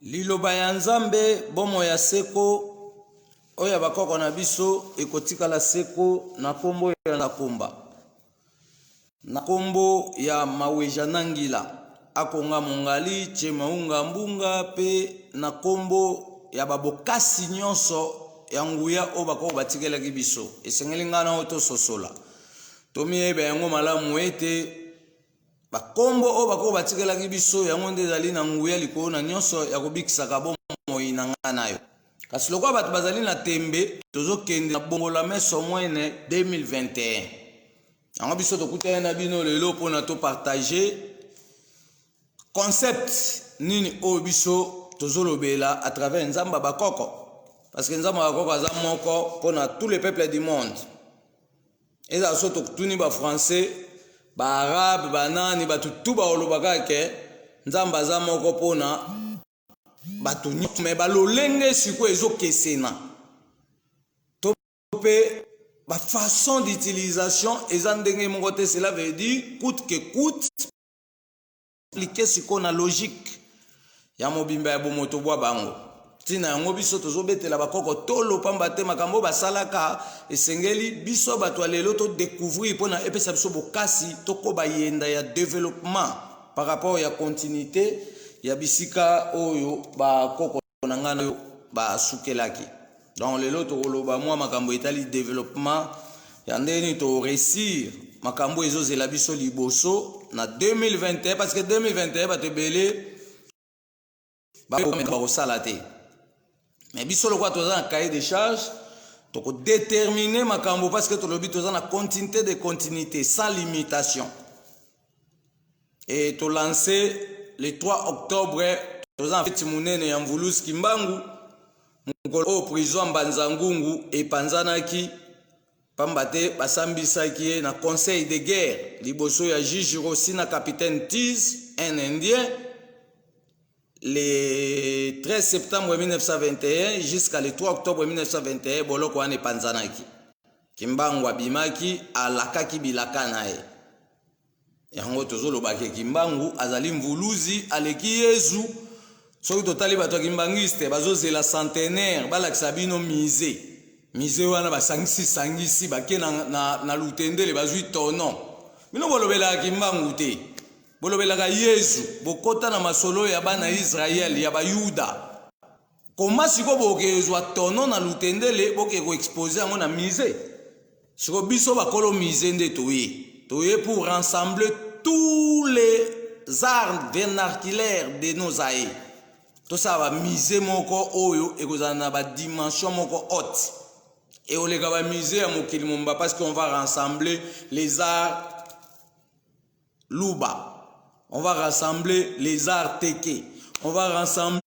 Liloba ya Nzambe, bomoi ya seko, oyo ya bakoko na biso ekotikala seko na nkombo ya Nzakomba, na nkombo ya Maweja-Nangila, Akonga Mongali, Chemaunga Mbunga mpe na nkombo ya babokasi nyonso ya nguya oyo bakoko batikelaki biso. Esengeli ngai na yo tososola, tomiyeba yango malamu ete Bakombo oyo bakoko batikelaki biso, yango nde ezali na nguya likolo na nyonso ya kobikisaka bomoi na ngai na yo. Kasi lokola bato bazali na tembe, tozokende na Bongola Meso Mwene 2021. Yango biso tokutani na bino lelo mpo na topartage concept nini oyo biso tozolobela à travers Nzambe ya bakoko, parce que Nzambe ya bakoko aza moko mpo na tous les peuples du monde. Ezala so totuni ba français, ba arabe, ba nani, bato tu bakoloba kaka ke Nzambe aza moko mpona bato nyonso, me balolenge sikoyo ezokesena to mpe ba façon d'utilisation eza ndenge moko te. Cela veut dire coûte que coûte Appliquer sikoyo na logique ya mobimba ya bomoto bwa bango. Ntina yango biso tozobetela bakoko tolo pamba te makambo oyo basalaka esengeli biso bato ya lelo to découvrir mpo na epesa biso bokasi tokoba yenda ya développement par rapport ya continuité ya bisika oyo bakoko na ngai na yo basukelaki. Donc lelo tokoloba mwa makambo etali developpement ya ndenge nini to réussir makambo ezozela biso liboso na 2021, parce que 2021 bato ebele bakosala te, mais biso lokola toza na cahier de charge tokodetermine makambo, parce que tolobi toza na continuité de continuité sans limitation. Et to lancer le 3 octobre, toza na feti monene ya Mvuluzi Kimbangu, mokolo oyo prison Mbanza Ngungu epanzanaki pamba te basambisaki ye na conseil de guerre liboso ya juge Rossi na capitaine Tiz, un indien, le 13 septembre 1921 jusqu'à le 3 octobre 1921. Boloko wana epanzanaki, Kimbangu abimaki, alakaki bilaka na ye. Yango tozoloba ke Kimbangu azali mvuluzi, aleki Yezu. Soki totali bato ya kimbangiste bazozela centenaire balakisa bino musée. Musée wana basangisi sangisi bake na, na, na Lutendele bazwi tono. Bino bolobelaka Kimbangu te, bolobelaka Yezu. Bokota na masolo ya bana Israel ya Bayuda. Koma sikoyo bokezwa tono na Lutendele, boke koexpose yango na musée. Sikoyo biso bakolo musée nde toye toye pour rassembler tous les arts vernaculaires de nos aïeux. Tosala ba musée moko oyo ekozala na ba dimension moko haute ekoleka ba musée ya mokili momba, parce qu'on va rassembler les arts luba, on va rassembler les arts teke, on va rassembler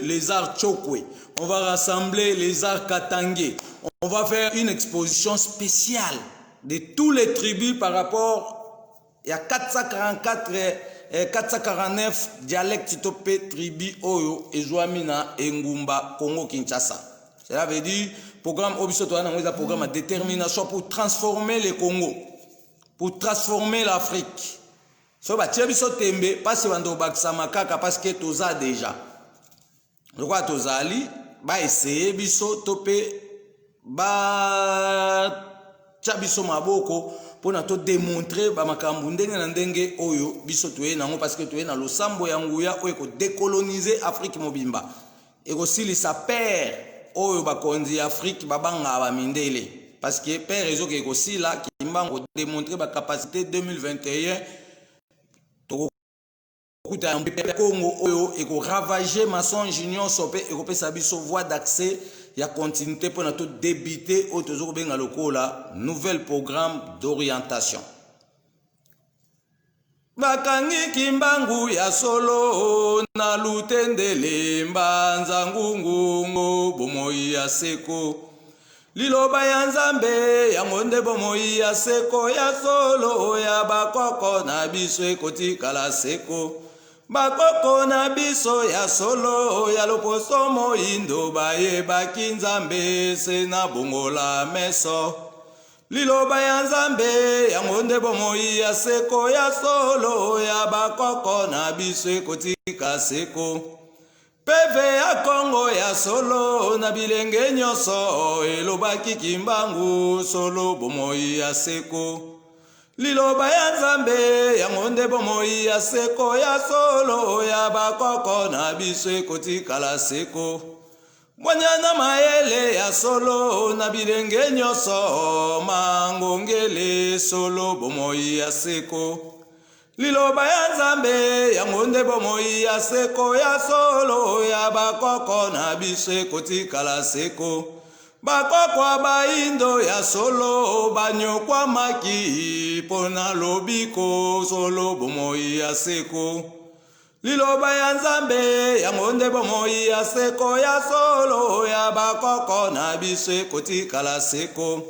les arts Chokwe, on va rassembler les arts Katangé, on va faire une exposition spéciale de tous les tribus par rapport à 444 449 dialectes to pe tribu oyo ezwami na engumba Congo Kinshasa. Cela veut dire programme oyo biso toza nango eza programme ya détermination pour transformer le Congo, pour transformer l'Afrique. So batie biso tembe pasi bando kobakisama kaka, parce que toza deja lokola tozali baeseye biso to mpe batya biso maboko mpona todemontre bamakambo ndenge na ndenge oyo biso toye nango, parce que toye na losambo ya nguya oyo ekodekolonize Afrique mobimba, ekosilisa pere oyo bakonzi ya Afrique babangaka bamindele, parce que pere ezoki ekosila. Kimbangu kodemontre bacapacité 2021, tokokuta ya Congo oyo ekoravage mensonge nyonso mpe ekopesa biso voie d'accès ya continuité mpona todebute oyo toza kobenga lokola nouvelle programme d'orientation. Bakangi Kimbangu ya solo na Lutendele, Mbanza Ngungu, bomoi ya seko. Liloba ya Nzambe yango nde bomoi ya seko ya solo ya bakoko na biso ekotikala seko. Bakoko na biso ya solo ya loposo moindo bayebaki Nzambe se na bongola meso. Liloba ya Nzambe yango nde bomoi ya seko ya solo ya bakoko na biso ekotika seko. Peve ya Kongo ya solo na bilenge nyonso elobaki Kimbangu solo bomoi ya seko. Liloba ya Nzambe yango nde bomoi ya seko ya solo ya bakoko na biso ekotikala seko. Bwanya na mayele ya solo na bilenge nyonso mangongele solo bomoi ya seko. Liloba ya Nzambe yango nde bomoi ya seko ya solo ya bakoko na biso ekotikala seko. Bakoko ya baindo ya solo banyokwamaki mpo na lobiko solo bomoi ya seko. Liloba ya Nzambe yango nde bomoi ya seko ya solo ya bakoko na biso ekotikala seko.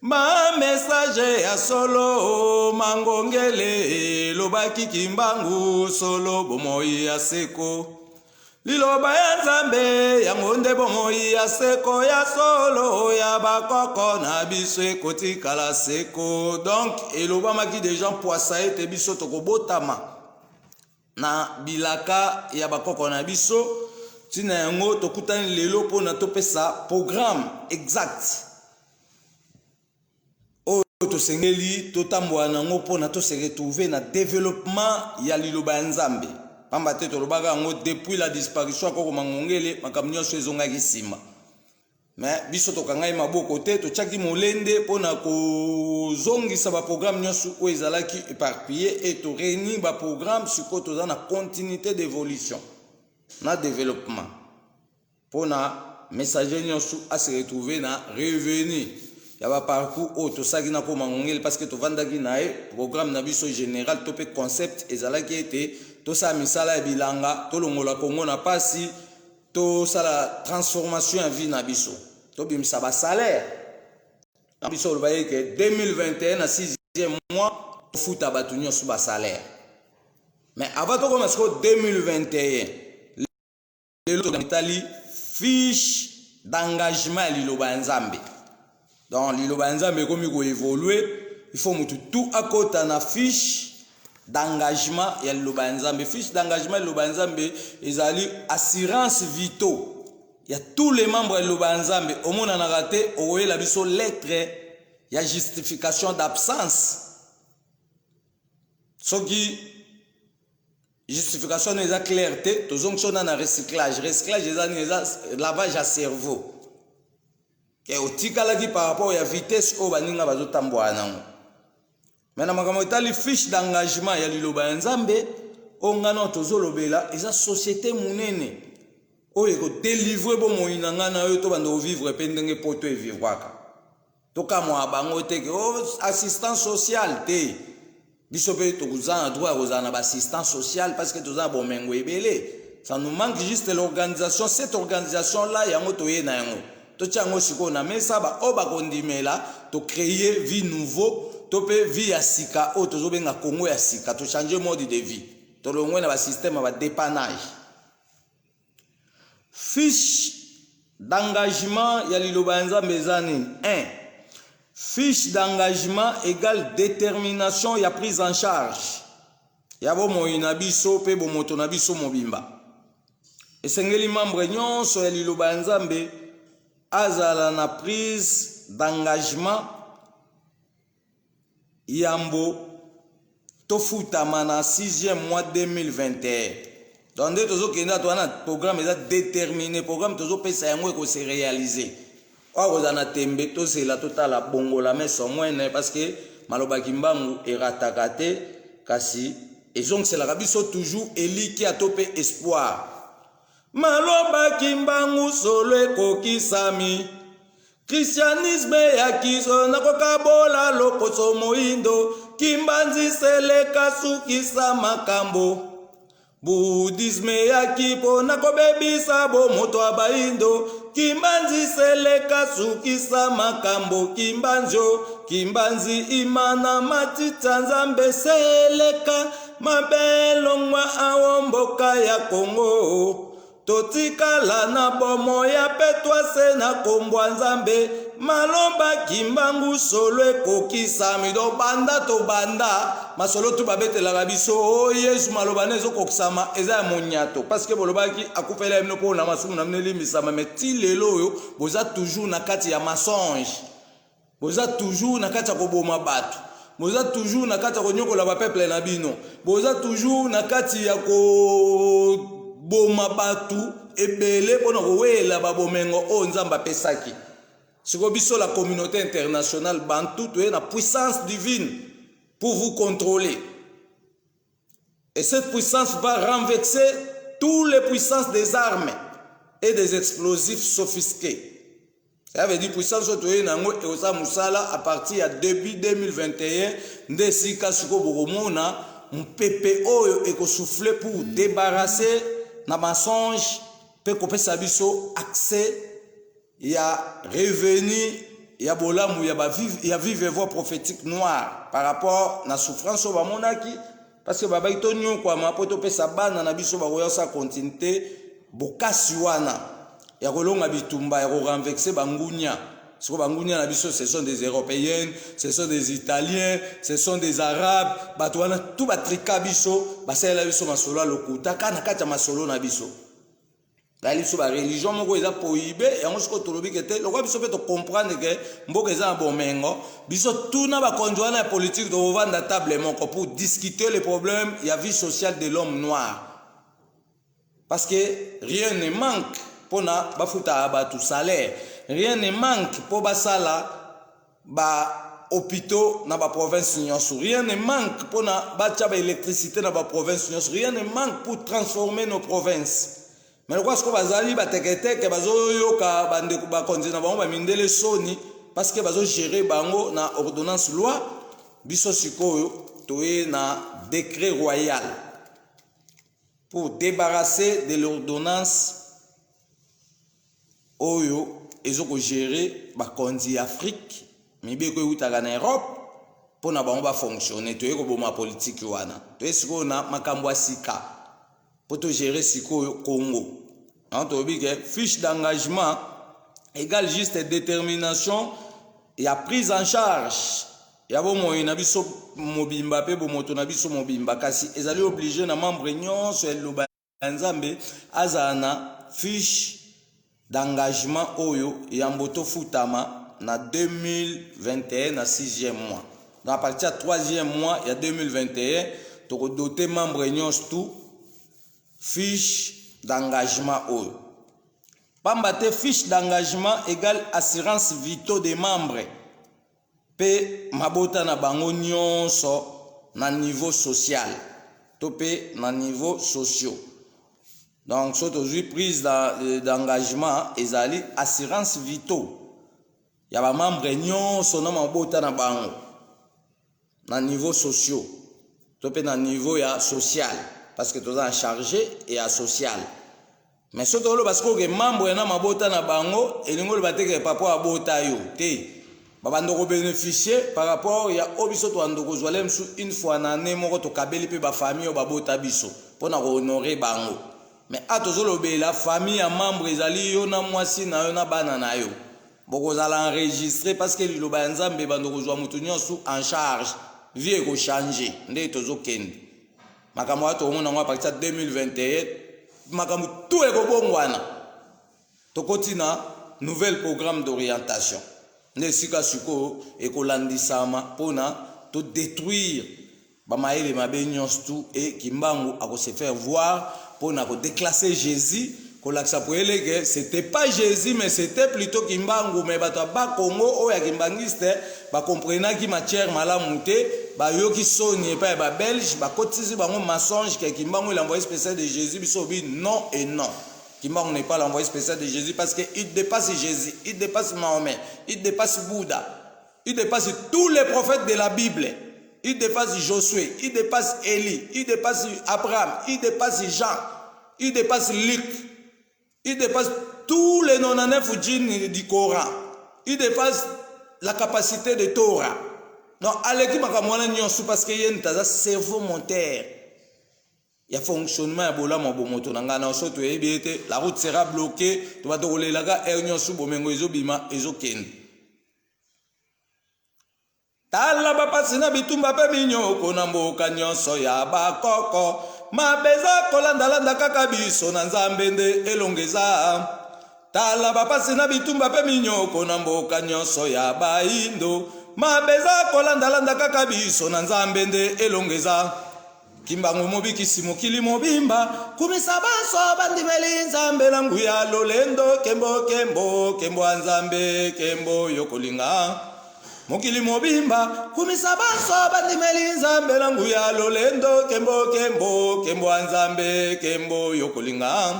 Ba message ya solo mangongele elobaki Kimbangu solo bomoi ya seko. Liloba ya Nzambe yango nde bomoi ya seko ya solo ya bakoko na biso ekotikala seko. Donc elobamaki deja mpwasa ete biso tokobotama na bilaka ya bakoko na biso. Ntina yango tokutani lelo mpona topesa programme exact oyo tosengeli totambola na yango mpona tose retrouver na developpement ya liloba ya Nzambe, pamba te tolobaka yango depuis la disparition ya koko Mangongele, makambo nyonso ezongaki nsima. Me biso tokangaki maboko te, totiaki molende mpona kozongisa baprogramme nyonso oyo ezalaki éparpillé et toréunir baprogramme. Sikoyo toza na continuité d'évolution na développement mpona messager nyonso ase retrouver na revenu ya baparcours oyo tosalaki na koma Ngongele, parce que tovandaki na ye. Programme na biso général to mpe concept ezalaki ete tosala misala ya bilanga, tolongola Kongo na pasi, tosala transformation ya vie na biso, tobimisa basalaire na biso. Olobaki ke 2021 na 6e mois tofuta bato nyonso basalaire. Mais avant tokoma sikoyo 2021, lelo etali fiche d'engagement ya liloba ya Nzambe. Donc liloba ya Nzambe ekomi koévoluer, il faut motu tout akota na fiche d'engagement ya liloba ya Nzambe. Fiche d'engagement ya liloba ya Nzambe ezali assurance vitaux ya tous les membres ya liloba ya Nzambe. Omonanaka te, okoyela biso lettre ya justification d'absence. Soki justification eza claire te, tozongisi ona na recyclage. Recyclage eza nini? Eza lavage ya cerveau ke otikalaki par rapport ya vitesse oyo baninga bazotambola nango. Me na makambo etali fiche d'engagement ya liloba ya Nzambe oyo ngai nao tozolobela, eza société monene oyo ekodélivrer bomoi na ngai na oyo tobanda kovivre mpe ndenge poto evivraka. Tokamwaka bango te ke oh, assistance sociale te. Biso mpe toza na droit ya kozala na baassistance sociale parce que toza na bomengo ebele. Ça nous manque juste l'organisation. Cette organisation là, yango toye na yango, totia yango sikoyo na mesa. Baoyo bakondimela, tocréer vie nouveau to mpe vie ya sika oyo tozobenga Kongo ya sika. Tochange mode de vie, tolongwe na basystème ya badépannage. Fiche d'engagement ya liloba ya Nzambe eza nini? 1, fiche d'engagement égale détermination ya prise en charge ya bomoi na biso mpe bomoto na biso mobimba. Esengeli membre nyonso ya liloba ya Nzambe azala na prise d'engagement yambo tofutama na 6e mois 2021. Donc nde tozokende to wana, programme eza déterminé, programme tozopesa yango ekose réaliser. Oyo kozala na tembe, tozela, totala bongola meso mwene, parce que malobaki mbangu erataka te, kasi ezongiselaka biso toujours elikia to mpe espoir. Malobaki mbangu solo ekokisami. Christianisme eyaki so na kokabola loposo moyindo. Kimbanzi seleka sukisa makambo. Bouddhisme eyaki mpo na kobebisa bomoto ya bayindo. Kimbanzi seleka sukisa makambo. Kimbanzio kimbanzi imana matita Nzambe seleka mabelongwa awo mboka ya Kongo. Totikala na bomoi ya petwa se na nkombo ya Nzambe. Malomba Kimbangu solo ekokisami. Donc banda tobanda masolo tu babetelaka biso o oh, Yesu maloba na ezokokisama eza ya monyato parce que bolobaki akufela bino mpo na masumu na bino elimbisama, mais ti lelo oyo boza toujours na kati ya mensonge. Boza toujours na kati ya koboma bato, boza toujours na kati ya konyokola bapeuple na bino, boza toujours na kati ya koboma bato ebele mpona kowela babomengo oyo Nzambe apesaki. Sikoyo biso la communauté internationale bantu toye na puissance divine pour vous contrôler. Et cette puissance va renverser toutes les puissances des armes et des explosifs sophistiqués. Ça veut dire puissance oyo toyei na yango ekosala mosala à partir ya début 2021. Nde esika sikoyo bokomona mopepe oyo ekosouffle pour débarrasser na mensonge mpe kopesa biso accès ya revenu ya bolamu ya, ya vive voix prophétique noire par rapport na souffrance oyo bamonaki, parce que babaki tonyokwama mpo topesa bana na biso bakoya kosala continuité bokasi wana ya kolonga bitumba ya korenverser bangunya. Sikoyo bangunya na biso, ce sont des Européennes, ce sont des Italiens, ce sont des Arabes. Bato wana tu batrika biso, basalela biso masolo ya lokuta. Kaka na kati ya masolo na biso bayali biso bareligion moko eza prohibé. Yango sikoyo tolobi ke te, lokola biso mpe tocomprendre ke mboka eza na bomengo, biso tuna bakonzi wana ya politike, tokovanda table moko pour discuter le problème ya vie sociale de l'homme noir, parce que rien ne manque mpona bafutaka bato salaire, rien ne manque mpo basala ba hôpitaux na baprovince nyonso, rien ne manque mpona batya baélectricité na baprovince nyonso, rien ne manque pour transformer nos provinces. Mais lokola sikoyo bazali bateketeke, bazoyoka bandeko bakonzi na bango bamindele soni, parce que bazogérer bango na ordonnance loi. Biso sikoyo toye na décret royal pour débarrasser de l'ordonnance oyo ezokogérer bakonzi ya Afrique. Mibeko eutaka na Europe mpo na bango bafonctionne. Toye koboma politike wana, toye sikoyo na makambo ya sika mpo togérer sikoyo Congo. Yango tolobi ke fiche d'engagement égale juste détermination ya prise en charge ya bomoi na biso mobimba mpe bomoto na biso mobimba. Kasi ezali obligé na membre nyonso ya liloba ya Nzambe azala na fiche d'engagement oyo yambo tofutama na 2021 na 6e mois. Donc à partir ya 3e mois ya 2021, tokodoter membre nyonso tu fiche d'engagement oyo, pamba te fiche d'engagement égale assurance vitaux des membres mpe mabota na bango nyonso na niveau social to mpe na niveau sociaux. Donc so tozwi prise d'engagement, ezali assurance vitaux ya bamembre nyonso na mabota na bango na niveau sociaux to mpe na niveau ya social, parce que toza na chargé ya social. Mais soki toloba sikoyo ke membre na mabota na bango, elingi oloba te ke papa abota yo te, babanda kobénéficie par rapport ya oyo biso tobanda kozwa le mosu une fois na année moko, tokabeli mpe bafamille oyo babota biso mpona kohonorer bango. Mais a tozolobela famille ya membre, ezali yo na mwasi na yo na bana na yo, bokozala enregistré, parce que liloba ya Nzambe ebanda kozwa motu nyonso en charge. Vie ekochange nde tozokende. Makambo wana tokomona yango à partir ya 2021. Makambo tu ekobongwana. Tokoti na nouvelle programme d'orientation nde esika sikoyo ekolandisama mpona todétruire bamayele mabe nyonso tu. E Kimbangu akose faire voir mpona kodéclasser Jésus, kolakisa poyele ke c'était pas Jésus, mais c'était plutôt Kimbangu. Mais bato ya Bakongo oyo ya kimbangiste bakomprenaki matière malamu te, bayoki soni epai ya babelge, bakotisi bango mensonge ke Kimbangu est l'envoyé spécial de Jésus. Biso obi non et non, Kimbangu n'est pas l'envoyé spécial de Jésus, parce qu'il dépasse Jésus, il dépasse Mahomet, il dépasse Bouddha, il dépasse tous les prophètes de la Bible, il dépasse Josué, il dépasse Élie, il dépasse Abraham, il dépasse Jean, il dépasse Luc, il dépasse tous les 99 djinns du Coran, il dépasse la capacité de Torah. Donc aleki makambo wana nyonso, parce que ye nto aza cerveau moteur. Ya fonctionnement ya bolamu ya bomoto na ngai na so toyebi ete la route sera bloquée, to bato kolelaka heure nyonso, bomengo ezobima, ezokende. Tala bapasi na bitumba mpe minyoko na mboka nyonso ya bakoko. Mabe eza kolandalanda kaka biso, na Nzambe nde elongo eza. Tala bapasi na bitumba mpe minyoko na mboka nyonso ya bayindo. Mabe eza kolandalanda kaka biso, na Nzambe nde elongo eza. Kimbangu mobikisi mokili mobimba, kumisa banso bandimeli Nzambe na nguya lolendo. Kembo, kembo, kembo ya Nzambe, kembo yo kolinga mokili mobimba. Kumisa banso bandimeli Nzambe na nguya lolendo. Kembo, kembo, kembo ya Nzambe, kembo yo kolinga.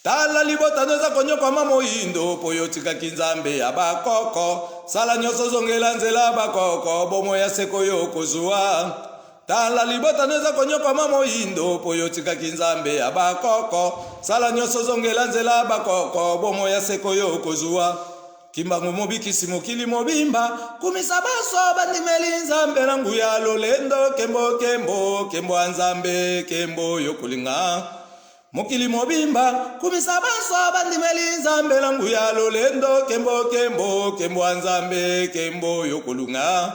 Tala libota no eza konyokwama moyindo, mpo yo otikaki Nzambe ya bakoko. Sala nyonso ozongela nzela ya bakoko, bomoi ya seko yo okozwa. Tala libota no eza konyokwama moyindo, mpo yo otikaki Nzambe ya bakoko. Sala nyonso ozongela nzela ya bakoko, bomoi ya seko yo okozwa. Kimbangu mobikisi mokili mobimba, kumisa banso bandimeli Nzambe na nguya lolendo. Kembo, kembo, kembo ya Nzambe, kembo yo kolinga mokili mobimba. Kumisa banso bandimeli Nzambe na nguya lolendo. Kembo, kembo, kembo ya Nzambe, kembo yo kolunga.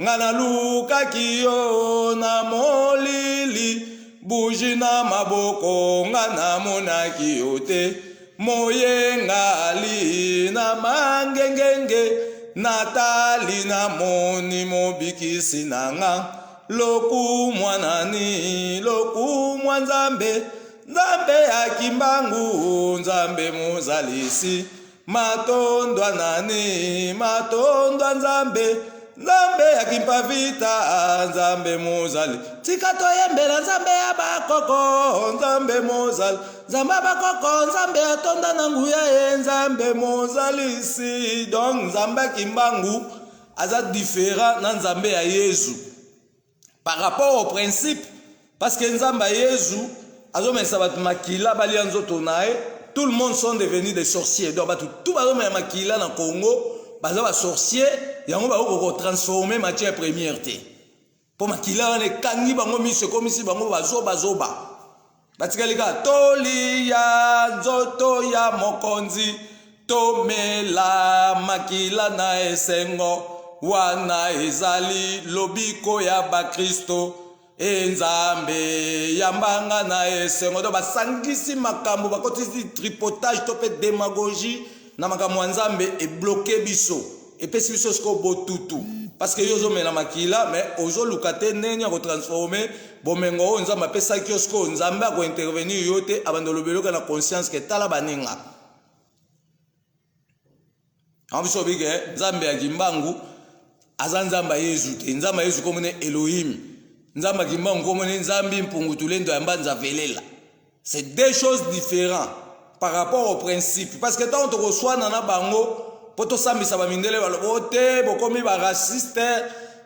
Nga nalukaki yo na molili, bougie na maboko, nga namonaki yo te. Moyengali na mangengenge, natali, namoni mobikisi na nga. Lokumwa nani? Lokumwa Nzambe, Nzambe ya Kimbangu, Nzambe mozalisi. Matondwa nani? Matondwa Nzambe, Nzambe ya Kimpavita, Nzambe mozali. Tika toyembela Nzambe ya bakoko, Nzambe mozali, Nzambe ya bakoko, Nzambe atonda na nguya ye, Nzambe mozalisi. Donc Nzambe ya Kimbangu aza différent na Nzambe ya Yezu par rapport au principe, parce que Nzambe ya Yezu azomelisa bato makila, balia nzoto na ye. Tout le monde sont devenus des sorciers. Donc bato tout bazomela makila na Congo baza basorcier. Yango bakoki kotransforme matière première te, mpo makila wana ekangi bango miso, ekomisi bango bazobazoba. Batikali kaka tolia nzoto ya mokonzi, tomela makila na esengo. Wana ezali lobiko ya bakristo. E Nzambe, yambanga na esengo. Donc basangisi makambo, bakotisi tripotage to mpe démagogie na makambo ya Nzambe, ebloquer biso, epesi biso sikoyo botutu, parce que yo ozomela makila, mais ozoluka te ndenge ya kotransforme bomengo oyo Nzambe apesaki yo. Sikoyo Nzambe akointervenir yo te, abanda olobeloka na conscience ke tala baninga yango. Biso obike Nzambe ya Kimbangu aza Nzambe ya Yezu te. Nzambe ya Yezu komone Elohim, Nzambe ya Kimbangu komone Nzambi Mpungu Tulendo ya Mbanza Velela. C'est deux choses différentes par rapport au principe, parce que ntango tokoswana na bango mpo tosambisa bamindele, baloba o te, bokomi baraciste,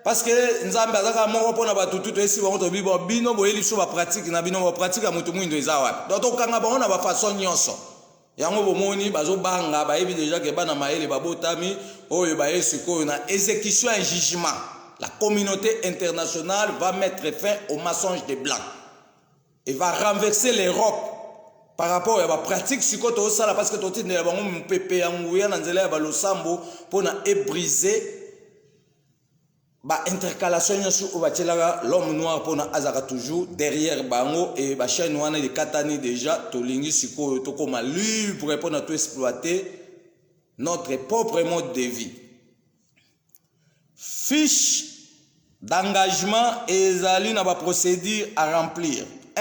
parce que Nzambe azaka moko mpona bato tu. Toyesi bango, tobi bo bino boyeli biso bapratique na bino, bapratique ya motu mwindo eza wapi? Donc tokanga bango na bafaçon nyonso. Yango bomoni bazobanga, bayebi déjà ke bana mayele babotami oyo baye sikoyo na exécution ya jugement. La communauté internationale va mettre fin au mensonge des blancs et va renverser l'Europe par rapport ya bapratique sikoyo tozosala, parce que totindela bango mopepe ya nguya na nzela ya balosambo mpona ebrise baintercalation nyonso oyo batielaka l'homme noir mpona azalaka toujours derrière bango. E bachaîne wana ekatani déjà. Tolingi sikoyo tokóma libre mpona toexploiter notre propre mode de vie. Fiche d'engagement ezali na baprocédure à remplir. 1,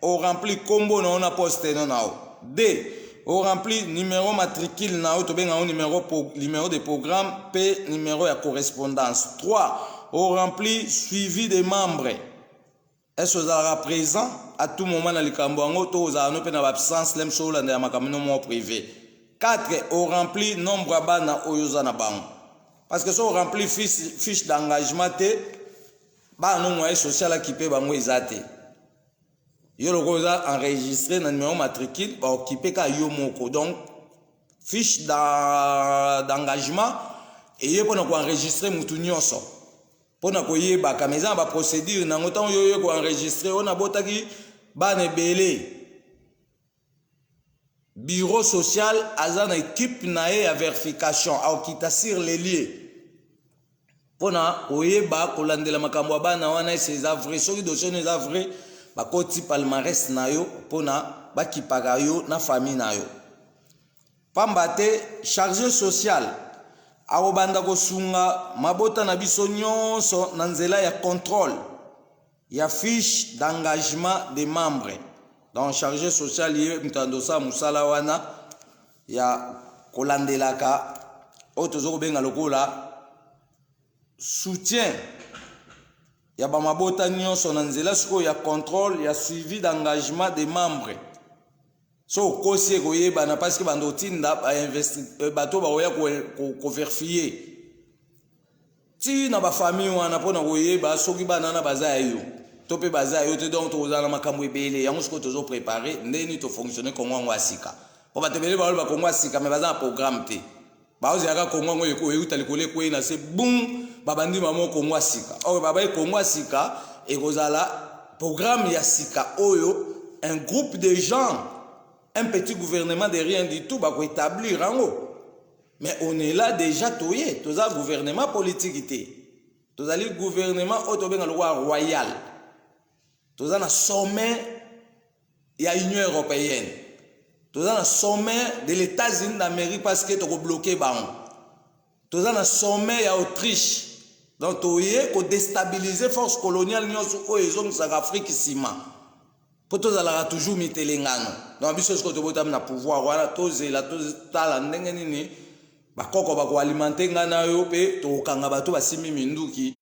orempli nkombo na yo na poste no na yo. 2, orempli numéro matricule na yo, tobenga yango numéro de programme, mpe numéro ya correspondance. 3, orempli suivi des membres: est-ce ozalaka présent à tout moment na likambo yango, to ozala no mpe na baabsence lem so olandela makambo no moko privé. 4, orempli nombre ya bana oyo oza na bango, parce que so orempli fiche d'engagement te, bana no moyen social akipe bango eza te. Yo lokola oza enregistré na numéro matricule, baokipe kaka yo moko. Donc fiche d'engagement eye mpona koenregistre mutu nyonso, mpona koyebaka, mais eza na baprocédure nango. Ntango yo oye koenregistre oyo nabotaki bana ebele, bureau social aza na ekipe na ye ya verification, akokita sur les lieux mpona koyeba kolandela makambo ya bana wana ese eza vrai. Soki dossier no eza vrai, bakoti palmarès na yo mpona bakipaka yo na famille na yo. Pamba te charge social akobanda kosunga mabota na biso nyonso na nzela ya contrôle ya fiche d'engagement des membres. Donc chargé social ye moto andosala mosala wana ya kolandelaka oyo tozo kobenga lokola soutien ya bamabota nyonso na nzela sikoyo ya contrôle ya suivi d'engagement des membres. So okosi, ekoyebana, parce que bando otinda euh, bato bakoya koverifie ti na bafamille wana mpona koyeba soki bana wana baza ya yo to mpe baza ya yo te. Donc tokozala na makambo ebele. Yango sikoyo tozoprépare ndeni tofonctionne Kongo yango ya sika, mpo bato ebele baloba Kongo ya sika, me baza na programme te. Baozelaka Kongo yango euta likolo ekwei na se, bum, babandi mamo Kongo ya sika. Oyo babai Kongo ya sika ekozala programme ya sika oyo un groupe de gens, un petit gouvernement de rien du tout bakoétablir yango. Mais on est là déjà, toye, toza gouvernement politique te, tozali gouvernement oyo tobenga lokola royal. Toza na sommet ya Union européenne, toza na sommet de l'États-Unis d'Amérique, parce que tokobloke bango. Toza na sommet ya Autriche. Donc toye kodestabilize force coloniale nyonso oyo ezongisaka Afrique nsima, mpo tozalaka toujours mitelengano. Donc biso sikoyo tobotami na pouvoir wana, tozela, totala ndenge nini bakoko bakoalimenter ngai na yo, mpe tokokanga bato basimbi minduki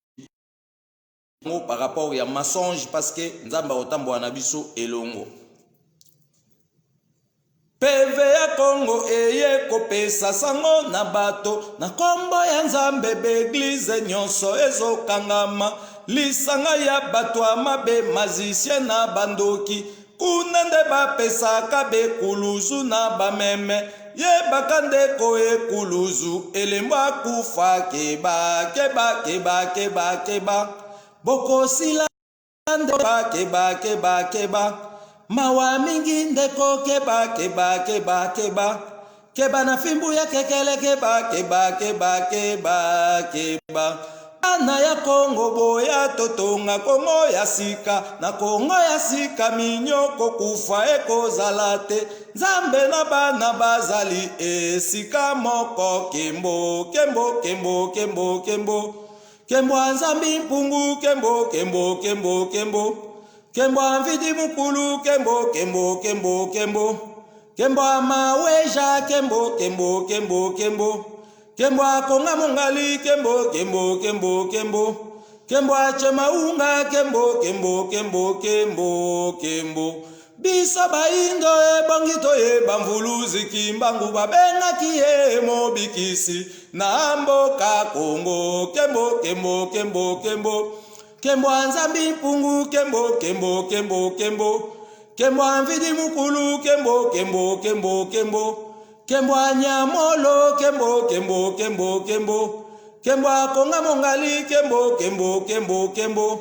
par rapport ya mensonge, parce que Nzambe akotambola na biso elongo. PV ya Kongo eye kopesa sango na bato na nkombo ya Nzambe. Baeglize nyonso ezokangama, lisanga ya bato ya mabe, magicien na bandoki, kuna nde bapesaka bekuluzu na bameme. Yebaka ndeko, ekuluzu elembo akufa. Keba, keba, keba, keba, keba, bokosila nde. Keba, keba, keba, mawa mingi ndeko. Keba, keba, keba, keba, keba na fimbu ya kekele. Keba, keba, keba, keba, keba. Bana ya Kongo, boya totonga Kongo ya sika. Na Kongo ya sika, minyoko, kufa ekozala te. Nzambe na bana bazali esika moko. Kembo, kembo, kembo, kembo, kembo, kembo ya Nzambi mpungu. Kembo, kembo, kembo, kembo, kembo ya Mvidi Mukulu. Kembo, kembo, kembo, kembo, kembo ya Maweja. Kembo, kembo, kembo, kembo, kembo ya Konga Mongali. Kembo, kembo, kembo, kembo, kembo ya Chemaunga. Kembo, kembo, kembo, kembo, kembo. Biso bayindo ebongi toyeba Mvuluzi Kimbangu, babengaki ye mobikisi na mboka Kongo. Kembo, kembo, kembo, kembo, kembo ya Nzambi mpungu. Kembo, kembo, kembo, kembo, kembo ya Mvidi Mukulu. Kembo, kembo, kembo, kembo, kembo ya Nyamolo. Kembo, kembo, kembo, kembo, kembo ya Konga Mongali. Kembo, kembo, kembo, kembo,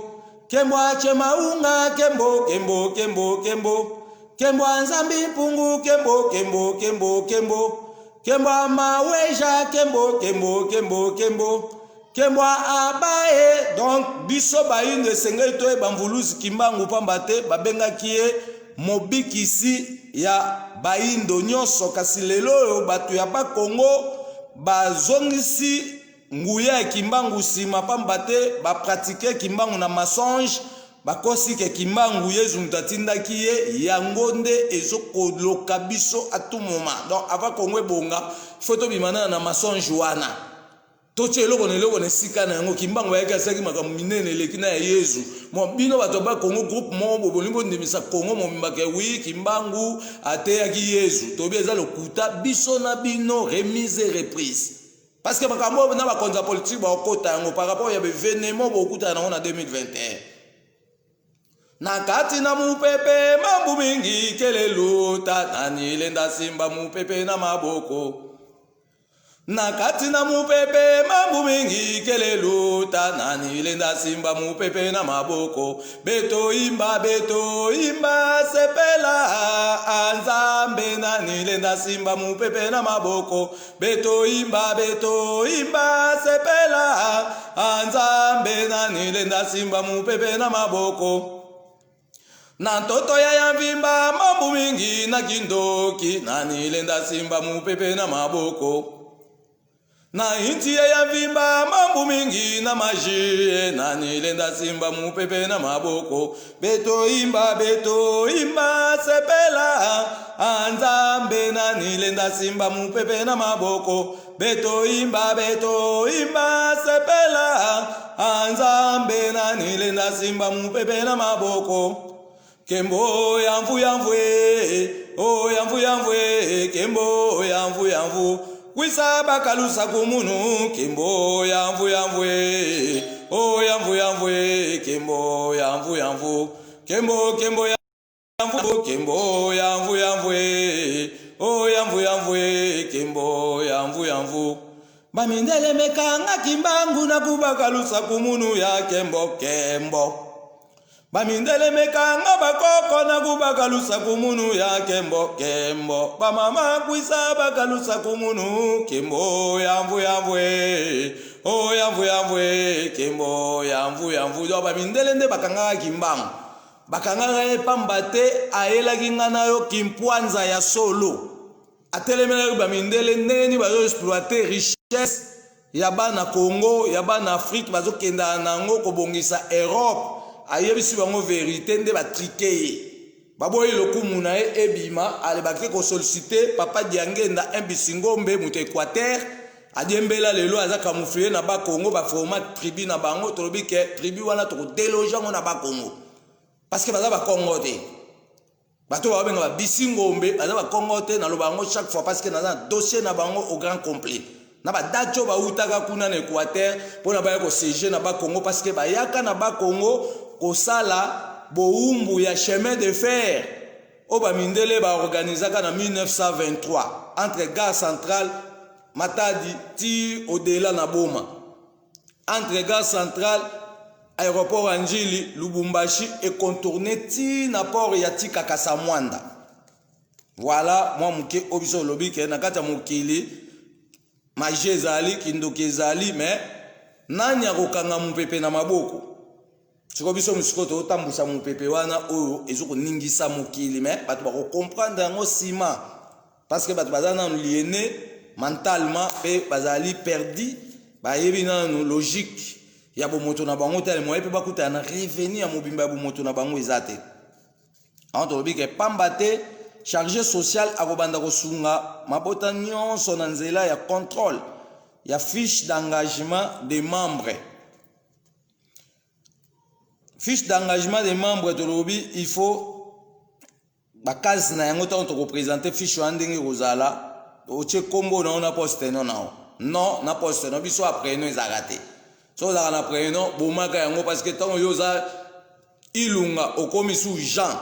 kembo ya Chemaunga. Kembo, kembo, kembo, kembo, kembo ya Nzambi mpungu. Kembo, kembo, kembo, kembo, kembo ya Maweja. Kembo, kembo, kembo, kembo, kembo ya Abaye. Donc biso bayindo esengeli toyeba Mvuluzi Kimbangu, pamba te babengaki ye mobikisi ya bayindo nyonso. Kasi lelo oyo bato ya Bakongo bazongisi nguya ya Kimbangu nsima, pamba te bapratike Kimbangu na mensonge. Bakosi ke Kimbangu, Yezu moto atindaki ye. Yango nde ezokoloka biso à tout moment. Donc avant Kongo ebonga, faut tobima nana na mensonge wana, totia eloko na eloko na esika na yango. Kimbangu bayaki, asalaki makambo minene eleki na ya Yezu. Mo bino bato ba Kongo, groupe moko bolingi bondimisa Kongo mobimba ke wi, Kimbangu ateyaki Yezu. Toyebi eza lokuta. Biso na bino, remise et reprise, parce que makambo oyo na bakonzi ya politike bakokota yango par rapport ya baévénement bokutana nango na 2021. Na kati na mupepe mambu mingi keleluta, nani lenda simba mupepe na maboko. Na kati na mupepe mambu mingi keleluta nani lenda simba mupepe na maboko beto imba beto imba sepela anzambe nani lenda simba mupepe na maboko beto imba beto imba sepela anzambe nani lenda simba mupepe na maboko na ntoto ya ya mvimba mambu mingi na kindoki nani lenda simba mupepe na maboko na inti ya ya mvimba mambu mingi na magie nani lenda simba mupepe na maboko beto imba beto imba sepela anzambe nani lenda simba mupepe na maboko beto imba beto imba sepela anzambe nani lenda simba mupepe na maboko kembo ya mvu ya mvu e o ya mvu ya mvu e kembo ya mvu ya mvu kwisa bakalusa kumunu kembo ya mvu ya mvu e o ya mvu ya mvu e kembo ya mvu ya mvu kembo kembo ya mvu kembo ya mvu ya mvu e o ya mvu ya mvu e kembo ya mvu ya mvu bamindele mekangaki mbangu na kubakalusa kumunu ya kembo kembo bamindele mekanga bakoko na kubakalusa kumunu ya kembo kembo bamama kwisa bakalusa kumunu kembo ya mvu ya mvu e o ya mvu ya mvu e kembo ya mvu ya mvu donc bamindele nde bakangaka kimbangu bakangaka ye pamba te ayelaki nga na yo kimpwanza ya solo atelemelaki bamindele ndenge nini bazo exploite richesse ya bana Congo ya bana Afrique bazokendana na yango kobongisa Europe ayebisi bango verite nde batrike ye baboyi lokumu na ye ebima ale bake kosolicite papa Diangenda un bisingombe moto Equateur adiembela lelo aza camoufle na ba Congo baforma tribu na bango tolobi ke tribu wana tokodeloge yango na ba Congo parce que baza ba Congo te bato babenga ba bisingombe baza ba Congo te naloba yango chaque fois parce que naza na dossier na bango au grand complet na badate oyo bautaka kuna na Équateur mpona baya kosiege na bakongo parce que bayaka na bakongo kosala bowumbu ya chemin de fer oyo bamindele baorganizaka na 1923 entre gare centrale Matadi ti au-delà na Boma entre gare centrale aéroport ya Njili Lubumbashi e contourne ti na port ya Tika Kasamwanda voilà mwa moke oyo biso olobi ke na kati ya mokili magie ezali kindoki ezali mais nani akokanga mopepe na maboko sikoyo biso mosikoyo totambwisa mopepe wana oyo ezokoningisa mokili mais bato bakokomprendre yango nsima parce que bato baza nanu liene mentalement mpe bazali perdu bayebi nanu logique ya bomoto na bango te moye mpe bakutana na revenu ya mobimba ya bomoto na bango eza te yango tolobi ke pamba te chargé social akobanda kosunga mabota nyonso na nzela ya contrôle ya fiche d'engagement des membres fiche d'engagement des membres tolobi il faut bakase na yango ntango tokopresente fiche wana ndenge ekozala otie nkombo na yo na poste no na yo non na poste no biso ya prénom ezalaka te soki ozalaka na prénom bomaka yango parce que ntango yo oza ilunga okomi sous jean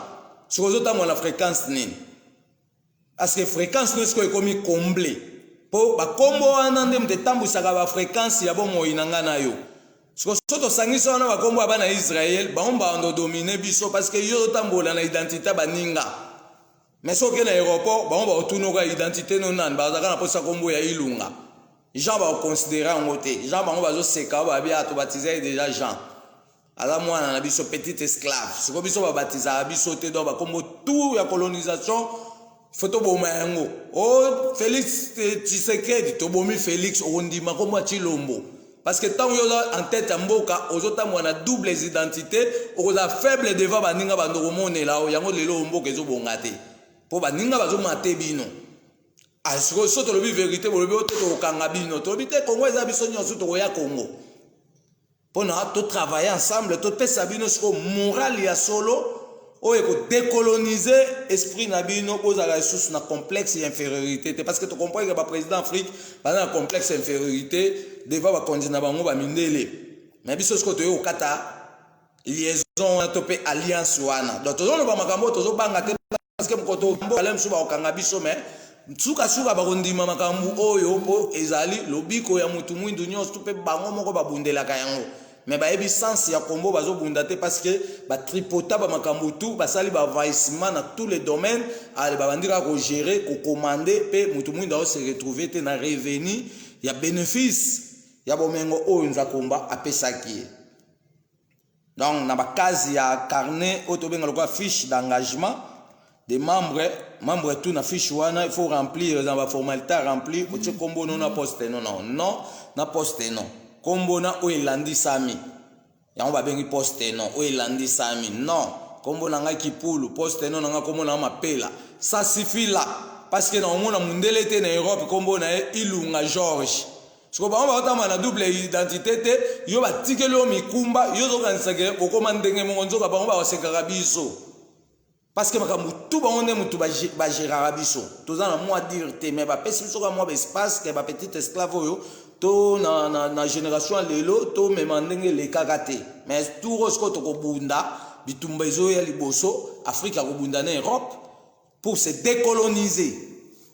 soki ozotambola na fréquence nini parce que fréquence no sikoyo ekomi comble mpo bakombo wana nde moto etambwisaka bafréquence ya bomoi na ngai na yo sikoyo so tosangisi wana bakombo ya bana Israel bango bando domine biso parce que yo ozotambola na identité ya baninga mais soki oke na aéroport bango bakotunoka identité no nani bazalaka na mposa kombo ya ilunga Jean bakoconsidere yango te Jean bango bazoseka oyo babi tobatiza ye déjà Jean aza mwana na biso petit esclave sikoyo biso babatizaka biso te donc bakombo tout ya colonisation fo toboma yango o Félix Tshisekedi tobomi Félix okondima kombo ya Tshilombo parce que ntango yo oza en tête ya mboka ozotambola na double identité okozala faible devant baninga bando komonela o yango lelo mboka ezobonga te mpo baninga bazomate bino sikoyo so tolobi vérité bolobi o te tokokanga bino tolobi te Kongo eza biso nyonso tokoya Kongo mpona totravaille ensemble topesa bino sikoyo morale ya solo oyo ekodécoloniser esprit na bino bozala lisusu na complexe ya infériorité te parce que tocomprendre ke baprésident Afrique baza na complexe ya infériorité devant bakonzi na bango bamindele mais biso sikoyo toyei kokata liaison wana to mpe alliance wana donc tozoloba makambo oyo tozobanga te parce que mokoto ale mosusu bakokanga biso mais Sukasuka bakondima makambo oyo mpo ezali lobiko ya mutu mwindu nyonso tu, mpe bango moko babundelaka yango. Mais bayebi sens ya kombo bazobunda te, parce que batripota bamakambo tu, basali baenvahissement na tous les domaines. Ale babandi kaka kogérer, kocommander, mpe mutu mwindu aose retrouver te na revenu ya bénéfice ya bomengo oyo Nzakomba apesaki ye. Donc na bakazi ya carnet oyo tobenga lokola fiche d'engagement des membres, membre tout na fiche wana il faut remplir, eza baformalité à remplir. Otie nkombo no na postnom na non na postnom, nkombo na oyo elandisami, yango babengi postnom oyo elandisami. Non, nkombo na ngai Kipulu, postnom na ngai nkombo na ngai Mapela, ça suffit là, parce que na omona mundele te na Europe nkombo na ye Ilunga George. Siko bango bakotambola na double identité te. Yo batikeli yo mikumba, yo ozokanisake okóma ndenge moko, nzoka bango bakosekaka biso, parce que makambo tu bango nde motu bagéraka biso. Toza na mwa dire te, mais bapesi biso kaka mwa baespace ke bapetite esclave oyo to na génération ya lelo tomema ndenge elekaka te. Mais tour oyo sikoyo tokobunda, bitumba ezoya liboso. Afrique akobunda na Europe pour se décoloniser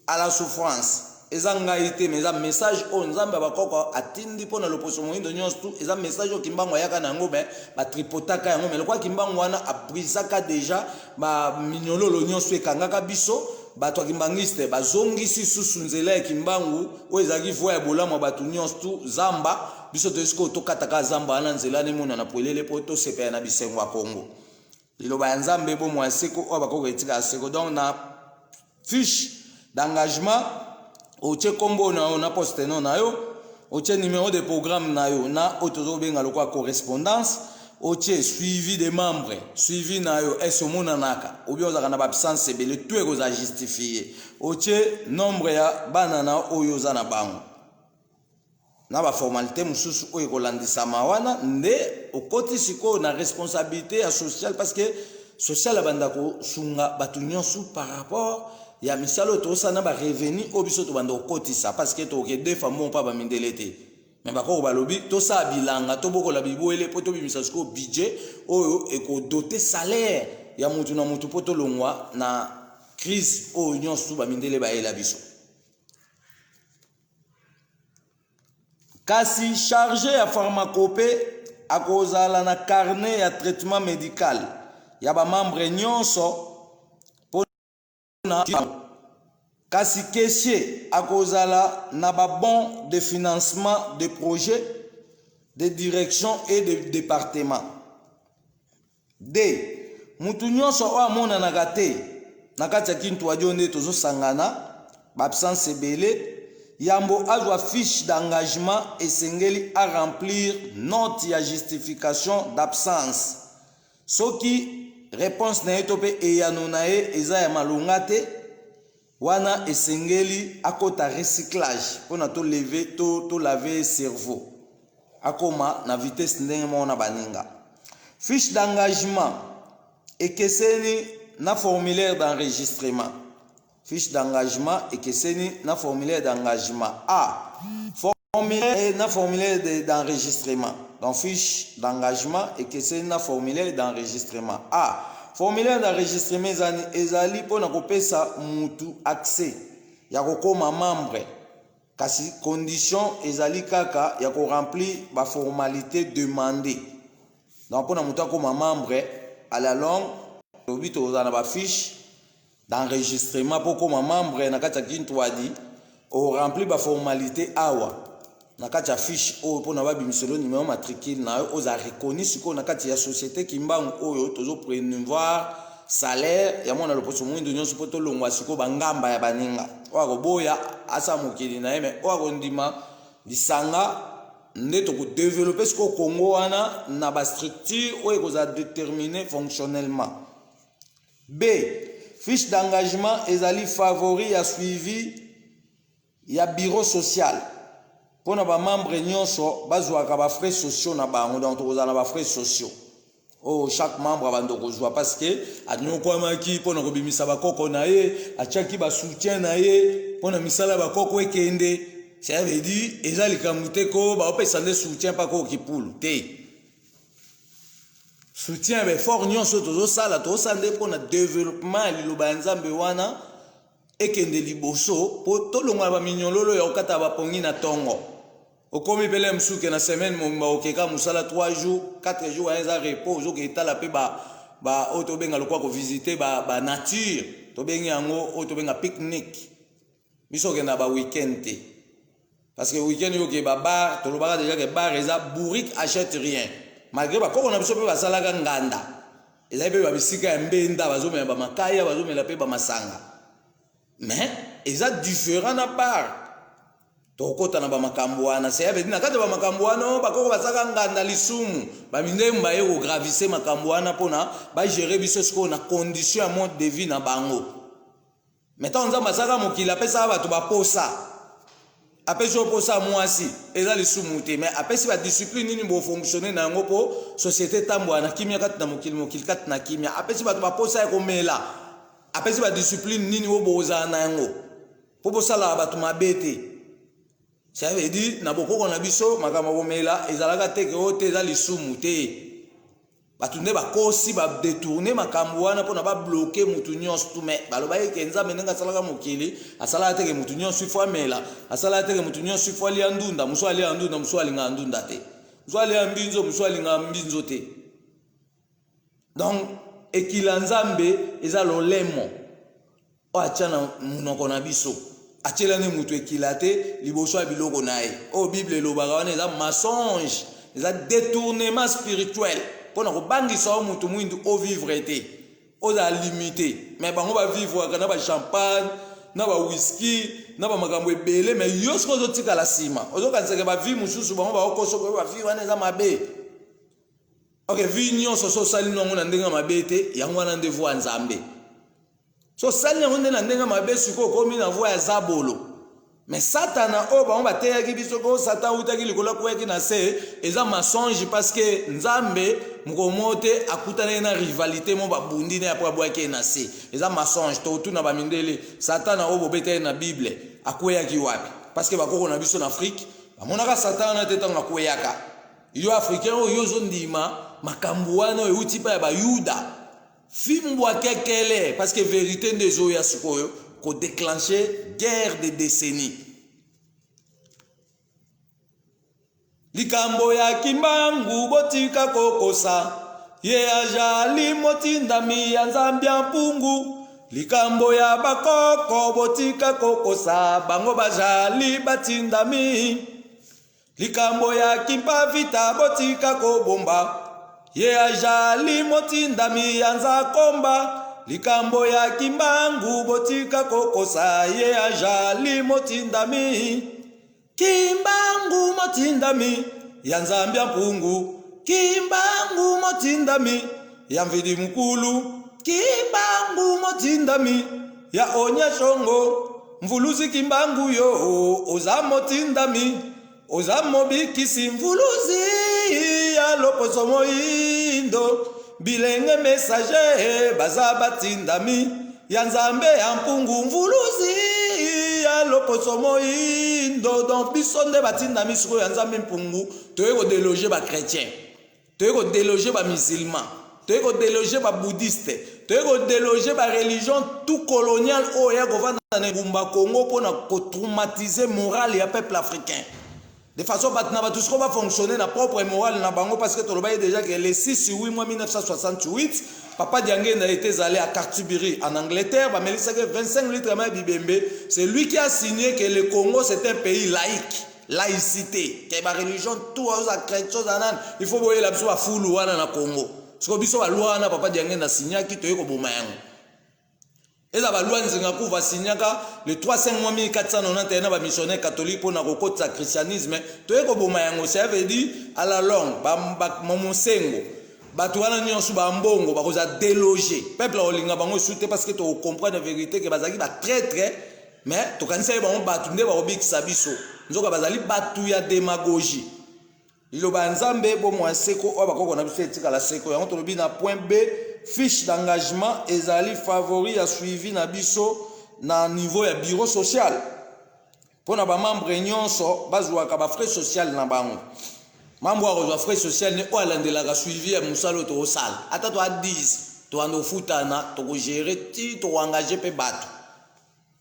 à la souffrance. Eza ngai te, mais eza message oyo Nzambe ya bakoko atindi mpo na loposo moyindo nyonso tu. Eza message oyo Kimbangu ayaka na yango, me batripotaka yango. Me lokola Kimbangu wana abrisaka déjà baminyololo nyonso ekangaka biso, bato ya kimbangiste bazongisi susu nzela ya Kimbangu oyo ezalaki voie ya bolamu ya bato nyonso tu. Zamba biso toyei sikoyo, tokataka zamba wana, nzela nemonana polele mpo tosepela na bisengo ya Kongo, liloba ya Nzambe, bomoi ya seko oyo bakoka etika ya seko. Donc na fiche d'engagement otie nkombo na yo na postnom na yo, otie numéro de programme na yo na oyo tozobenga lokola correspondance, otie suivi de membre, suivi na yo ese omonanaka obi ozalaka na baabsence ebele, tout ekozala justifie. Otie nombre ya bana na oyo oza na bango na baformalité mosusu oyo ekolandisama wana. Nde okoti sikoyo na responsabilité ya sociale, parce que sociale abanda kosunga bato nyonso par rapport ya misala oyo tozosala na barevenu oyo biso tobanda kokotisa, parce que tokoke defa mbongo mpa bamindele te. Me bakoko balobi tosala bilanga, tobokola bibwele mpo tobimisa sikoyo budget oyo ekodoter salaire ya mutu na mutu, mpo tolongwa na crise oyo nyonso bamindele bayela biso. Kasi charge ya pharmacopée akozala na carnet ya traitement médical ya bamembre nyonso mpona. Kasi caissier akozala na babon de financement de projet de direction et de département. D mutu nyonso oyo amonanaka te na kati ya Kintuadi nde tozosangana baabsence ebele, yambo azwa fiche d'engagement, esengeli aremplir note ya justification d'absence. Soki réponse na ye to mpe eyano na ye eza ya malonga te, wana esengeli akota recyclage mpona toleve tolave cerveau, akóma na vitesse ndenge moko na baninga. Fiche d'engagement ekeseni na formulaire d'enregistrement. Fiche d'engagement ekeseni na formulaire d'engagement a formulaire na formulaire d'enregistrement. Donc fiche d'engagement ekeseni na formulaire d'enregistrement. A formulaire d'enregistrement ezali mpona kopesa mutu accès ya kokóma membre, kasi condition ezali kaka ya koremplir baformalité demandé. Donc mpona moto akóma membre, à la longue lobi tokozala na bafiche d'enregistrement. Mpo okóma membre na kati ya Kintwadi, oremplir baformalité awa na kati ya fiche oyo mpona babimiselo numéro matricule na yo, ozala reconnu sikoyo na kati ya société Kimbangu oyo tozopromouvoir salaire ya mwana loposo moyindo nyonso, mpo tolongwa sikoyo bangamba ya baninga. Oyo akoboya asala mokili na ye, me oyo akondima lisanga nde tokodévelopper sikoyo Kongo wana na bastructure oyo ekozala déterminé fonctionnellement. B fiche d'engagement ezali favori ya suivi ya bureau social mpona bamembre nyonso bazwaka bafrais sociaux na bango. Donc tokozala na bafrais sociaux oyo chaque membre abanda kozwa, parce que anyokwamaki mpona kobimisa bakoko na ye, atiaki basoutien na ye mpona misala ya bakoko ekende. Ça veut dire eza likambo te ko baopesa nde soutien mpa koko Kipulu te. Soutien ya baeffort nyonso tozosala, tozosala nde mpona développement ya liloba ya Nzambe wana. Ekende liboso mpo tolongola baminyololo ya kokata bapongi na ntongo. Okomi mpe le mosusu ke na semaine mobimba okeka mosala 3 jours, 4 jours, wana eza repos, ozoke etala mpe ba ba oyo tobenga lokola kovisite ba, ba nature, tobengi yango oyo tobenga pique-nique. Biso okenda ba week-end te, parce que week-end yo ke ba bar, tolobaka déjà ke bar eza bourrique, achète rien, malgré bakoko na biso mpe basalaka nganda, ezali mpe babisika ya mbenda, bazomela bamakaya, bazomela mpe bamasanga, mais eza différent na bar. Tokokota na bamakambo wana. Seya bedi na kati ya bamakambo wana oyo bakoko basalaka nganda lisumu, bamindele baye kogravise makambo wana mpona bagere biso sikoyo na condition ya mode de vie na bango. Me ntango Nzambe asalaka mokili, apesaka bato baposa. Apesi yo posa mwasi, eza lisumu te, me apesi badiscipline nini bofonctionne na yango mpo société etambola na kimia kati na mokili, mokili kati na kimia. Apesi bato baposa ya komela, apesi badiscipline nini oyo bokozala na yango mpo bosalaka bato mabe te. Ça veut dire na bokoko na biso, makambo ya komela ezalaka te ke oyo te eza lisumu te. Bato nde bakosi, badetourne makambo wana mpona babloke motu nyonso tu. Me balobaki ke Nzambe ndenge asalaka mokili, asalaka teke motu nyonso ifo amela, asalaka teke motu nyonso ifo alia ndunda. Mosu alia ndunda, mosu alingaka ndunda te, mosu alia mbinzo, mosu alingaka mbinzo te. Donc ekila Nzambe eza lolemo oyo atya na monoko na biso. Atyela nde moto ekila te liboso ya biloko na ye. Oyo Bible elobaka wana eza mensonge, eza détournement spirituel mpo na kobangisa yo moto mwindu ovivre te, ozala limité. Mais bango bavivraka na bachampagne, na bawiski, na bamakambo ebele, mais yo soki ozotikala nsima, ozokanisaka bavie mosusu bango bakokoso koye bavie wana eza mabe. Ok, vie nyonso so osali nango na ndenge mabe te, yango wana nde voi ya Nzambe. So osali yango nde na ndenge mabe, sikoyo okomi na voi ya zabolo. Me Satana oyo bango bateyaki biso ko Satan awutaki likolo akweyaki na se, eza mensonge, parce que Nzambe mokolo moko te akutanaki na rivalité mo babundi ne apres abwaki ye na se. Eza mensonge. Totuna bamindele, Satana oyo bobetaki na Bible akweyaki wapi? Parce que bakoko na biso na Afrique bamonaka Satan wana te ntango akweyaka. Yo Africain oyo yo ozondima makambo wana oyo euti mpa ya Bayuda, fimbwa kekele, parce que vérité nde ezoya sikoyo kodéclenche guerre de décennie. Likambo ya Kimbangu, botika kokosa ye, ajali motindami ya Nzambe ya mpungu. Likambo ya bakoko, botika kokosa bango, bajali batindami. Likambo ya Kimpavita, botika kobomba ye, ajali motindami ya Nzakomba. Likambo ya Kimbangu, botika kokosa ye, ajali motindami. Kimbangu motindami ya Nzambe ya mpungu, Kimbangu motindami ya Mvidi Mukulu, Kimbangu motindami ya Onyashongo. Mvuluzi Kimbangu, yo oza motindami, oza mobikisi. Mvuluzi ya loposo moyindo, bilenge messager baza batindami ya Nzambe ya mpungu. Mvuluzi ya loposo moyindo, donc biso nde batindami sikoyo ya Nzambe mpungu. Toye kodeloge bachrétien, toye kodeloge bamusulman, toye kodeloge babouddhiste, toye kodeloge bareligion tout colonial oyo ya kovanda na engumba Congo mpona kotraumatize morale ya peuple africain, de façon bato na bato sikoyo bafonctionne na propre morale na bango. Parce que tolobaki déjà que le 6 8 mois 1968, papa Diangenda était allé à Canterbury en Angleterre, bamelisaki 25 litres ya mai bibembe. C'est lui qui a signé que le Congo, c'est un pays laïque, laïcité, ke bareligion tout, oza chrétien, oza nani, il faut boyela biso bafulu wana na Congo. Sikoyo biso baloi wana papa Diangenda asignaki, toye koboma yango. Eza baloi Nzinga Kuva asignaka le 3 5 mois 1491 na bamissionnaire catholique mpona kokotisa christianisme, toye koboma yango. Ça veut dire à la longue bamosengo bato wana nyonso, bambongo bakozala déloge, peuple akolinga bango esu te, parce que tokocomprendre vérité ke bazalaki batraître. Mais tokanisaki bango bato nde bakobikisa biso, nzoka bazali bato ya démagogie. Liloba ya Nzambe, bomoi seko oyo bakoko na biso etikala seko. Yango tolobi na point B, fiche d'engagement ezali favori ya suivi na biso na niveau ya bureau social, mpo na bamembre nyonso bazwaka bafrais social na bango. Membre akozwa frais social ne oyo alandelaka suivi ya mosala oyo tokosala. Ata toa 10, tokanda kofutana, tokogere ti tokoengage mpe bato.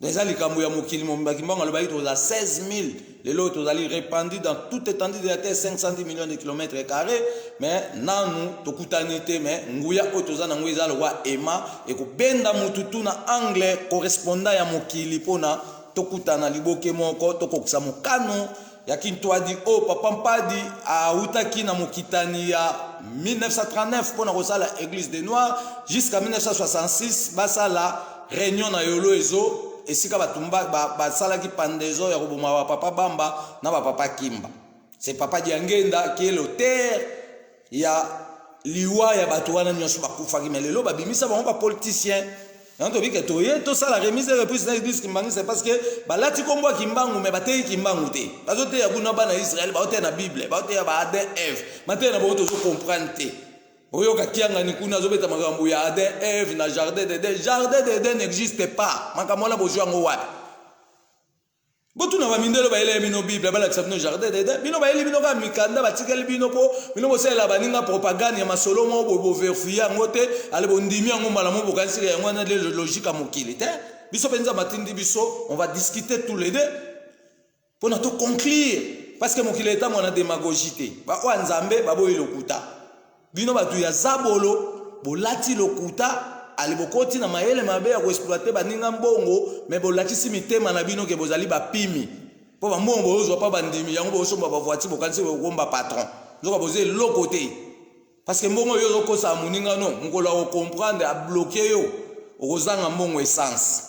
Eza likambo ya mokili mobimba. Kimbangu alobaki toza 16 000. Lelo oyo tozali répandu dans toute étendue de la terre, 510 millions de kilomètres carrés, mais nanu tokutani te. Mais nguya oyo toza nango eza lokwa ema ekobenda mutu tu na angle correspondant ya mokili, mpona tokutana liboke moko, tokokisa mokano ya Kintwadi oyo Papa Mpadi awutaki na mokitani ya 1939 mpona kosala Église de Noir jusqu'à 1966. Basala réunion na Yolo, ezo esika bato basalaki pendaison ya koboma bapapa Bamba na bapapa Kimba. C'est Papa Diangenda qui est l'auteur ya liwa ya bato wana nyonso bakufaki. Mais lelo babimisa bango bapoliticien. Yango tobike toye tosala remise et reprise na Église kimbanguiste, parce que balati kombo ya Kimbangu mais bateyi Kimbangu te. Bazoteya kuna bana Israele, baoteya na Bible, baoteya ba Adam Eve. Mateya na bango tozocomprendre te. Oyoka Kiangani kuna azobeta makambo ya Adam Eve na jardin d'Eden. Jardin d'Eden n'existe pas. Makambo wana bozwi yango wapi? Botuna bamindele bayeli bino Bible, balakisa bino jardin d'Eden. Bino bayeli bino kaka mikanda, batikeli bino mpo bino bosalela baninga propagande ya masolo moko boye. Bovérifier yango te, ale bondimi yango mbala moko, bokanisika yango wana logique ya mokili te. Biso mpenza batindi biso, on va discuter tous les deux mpona toconclure, parce que mokili etambo na démagogie te. Baoyo Nzambe baboyi lokuta. Bino bato ya zabolo bolati lokuta, ale bokoti na mayele mabe ya koexploiter baninga mbongo, mais bolakisi mitema na bino ke bozali bapimi, mpo bambongo bozozwa mpa bandimi yango, bozosomba bavoiture, bokanisi bokomba patron, nzoka boza eloko te. Parce que mbongo oyo ozokosala moninga no, mokolo akocomprendre, abloquer yo, okozanga mbongo essence.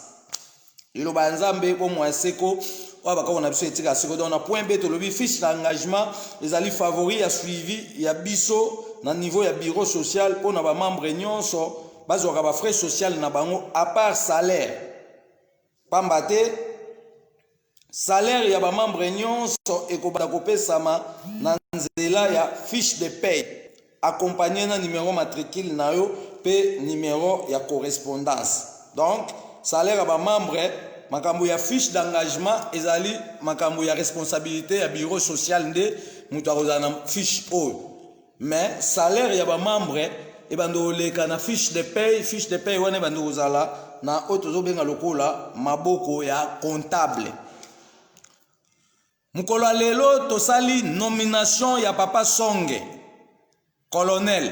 Liloba ya Nzambe, bomoi ya seko oyo bakoko na biso etika seko. Donc na point B tolobi fiche d'engagement ezali favori ya suivi ya biso na niveau ya bureau social, mpona bamembre nyonso bazwaka bafrais social na bango à part salaire, pamba te salaire ya bamembre nyonso ekobanda kopesama na nzela ya fiche de paie, accompagné na numéro matricule na yo mpe numéro ya correspondance. Donc salaire ya bamembre, makambo ya fiche d'engagement ezali makambo ya responsabilité ya bureau social, nde moto akozala na fiche oyo. Mais salaire ya bamembre ebanda koleka na fiche de paie. Fiche de paie wana ebanda kozala na oyo tozobenga lokola maboko ya comptable. Mokolo ya lelo tosali nomination ya Papa Songe, colonel,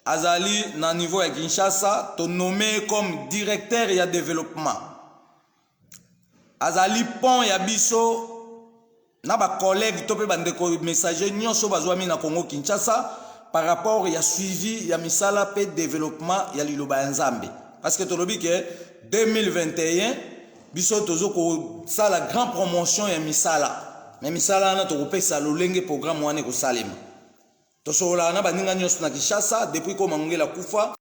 azali na niveau ya Kinshasa. Tonommer comme directeur ya développement. Azali pont ya biso na bacollègue to mpe bandeko messager nyonso bazwami na Congo Kinshasa par rapport ya suivi ya misala mpe développement ya liloba ya Nzambe, parce que tolobi ke 2021 biso tozo kosala grand promotion ya misala. Mais misala wana tokopesa lolenge programme wana ekosalema. Tosololaka na baninga nyonso na Kinshasa. Depuis koma Mongela kufa,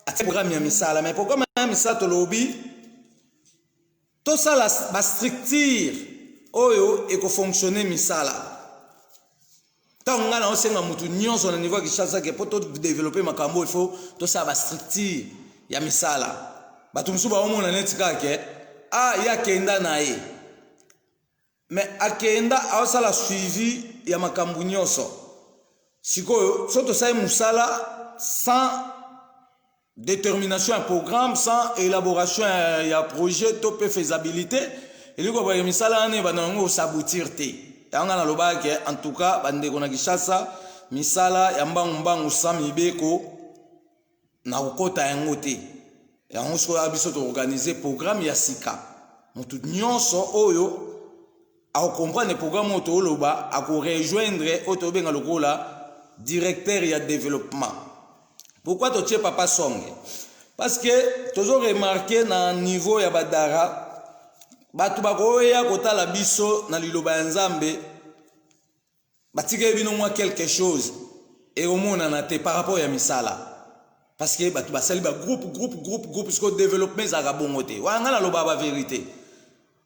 atie programme ya misala. Mais programme ya misala, tolobi tosala bastructure oyo ekofonctionner misala. Ntango ngai naosenga motu nyonso na niveau ya Kinshasa ke mpo todévelopper makambo, il faut tosala bastructure ya misala. Bato mosusu baomona neti kaka ke a ye akenda na ye, mais akenda aosala suivi ya makambo nyonso. Sikoyo so tosali mosala sans détermination ya programme, sans élaboration ya projet to mpe faisabilité, elingi kobaka misala wana ebanda yango kos'aboutir te. Yango ngai nalobaka ke en tout cas bandeko na Kinshasa, misala ya mbangu-mbangu sans mibeko, na kokɔta yango te. Yango sikoyo biso toorganiser programme ya sika. Motu nyonso oyo akocomprendre programme oyo tooloba, akorejoindre oyo tobenga lokola directeur ya développement. Pourquoi totie Papa Songe? Parce que tozo remarquer na niveau ya badara, bato bakoya kotala biso na liloba ya Nzambe, batikeli bino mwa quelque chose ekomonana te par rapport ya misala, parce que bato basali bagroupe, groupe, groupe, groupe. Sikoyo développement ezalaka bongo te. Wana ngai nalobaka bavérité.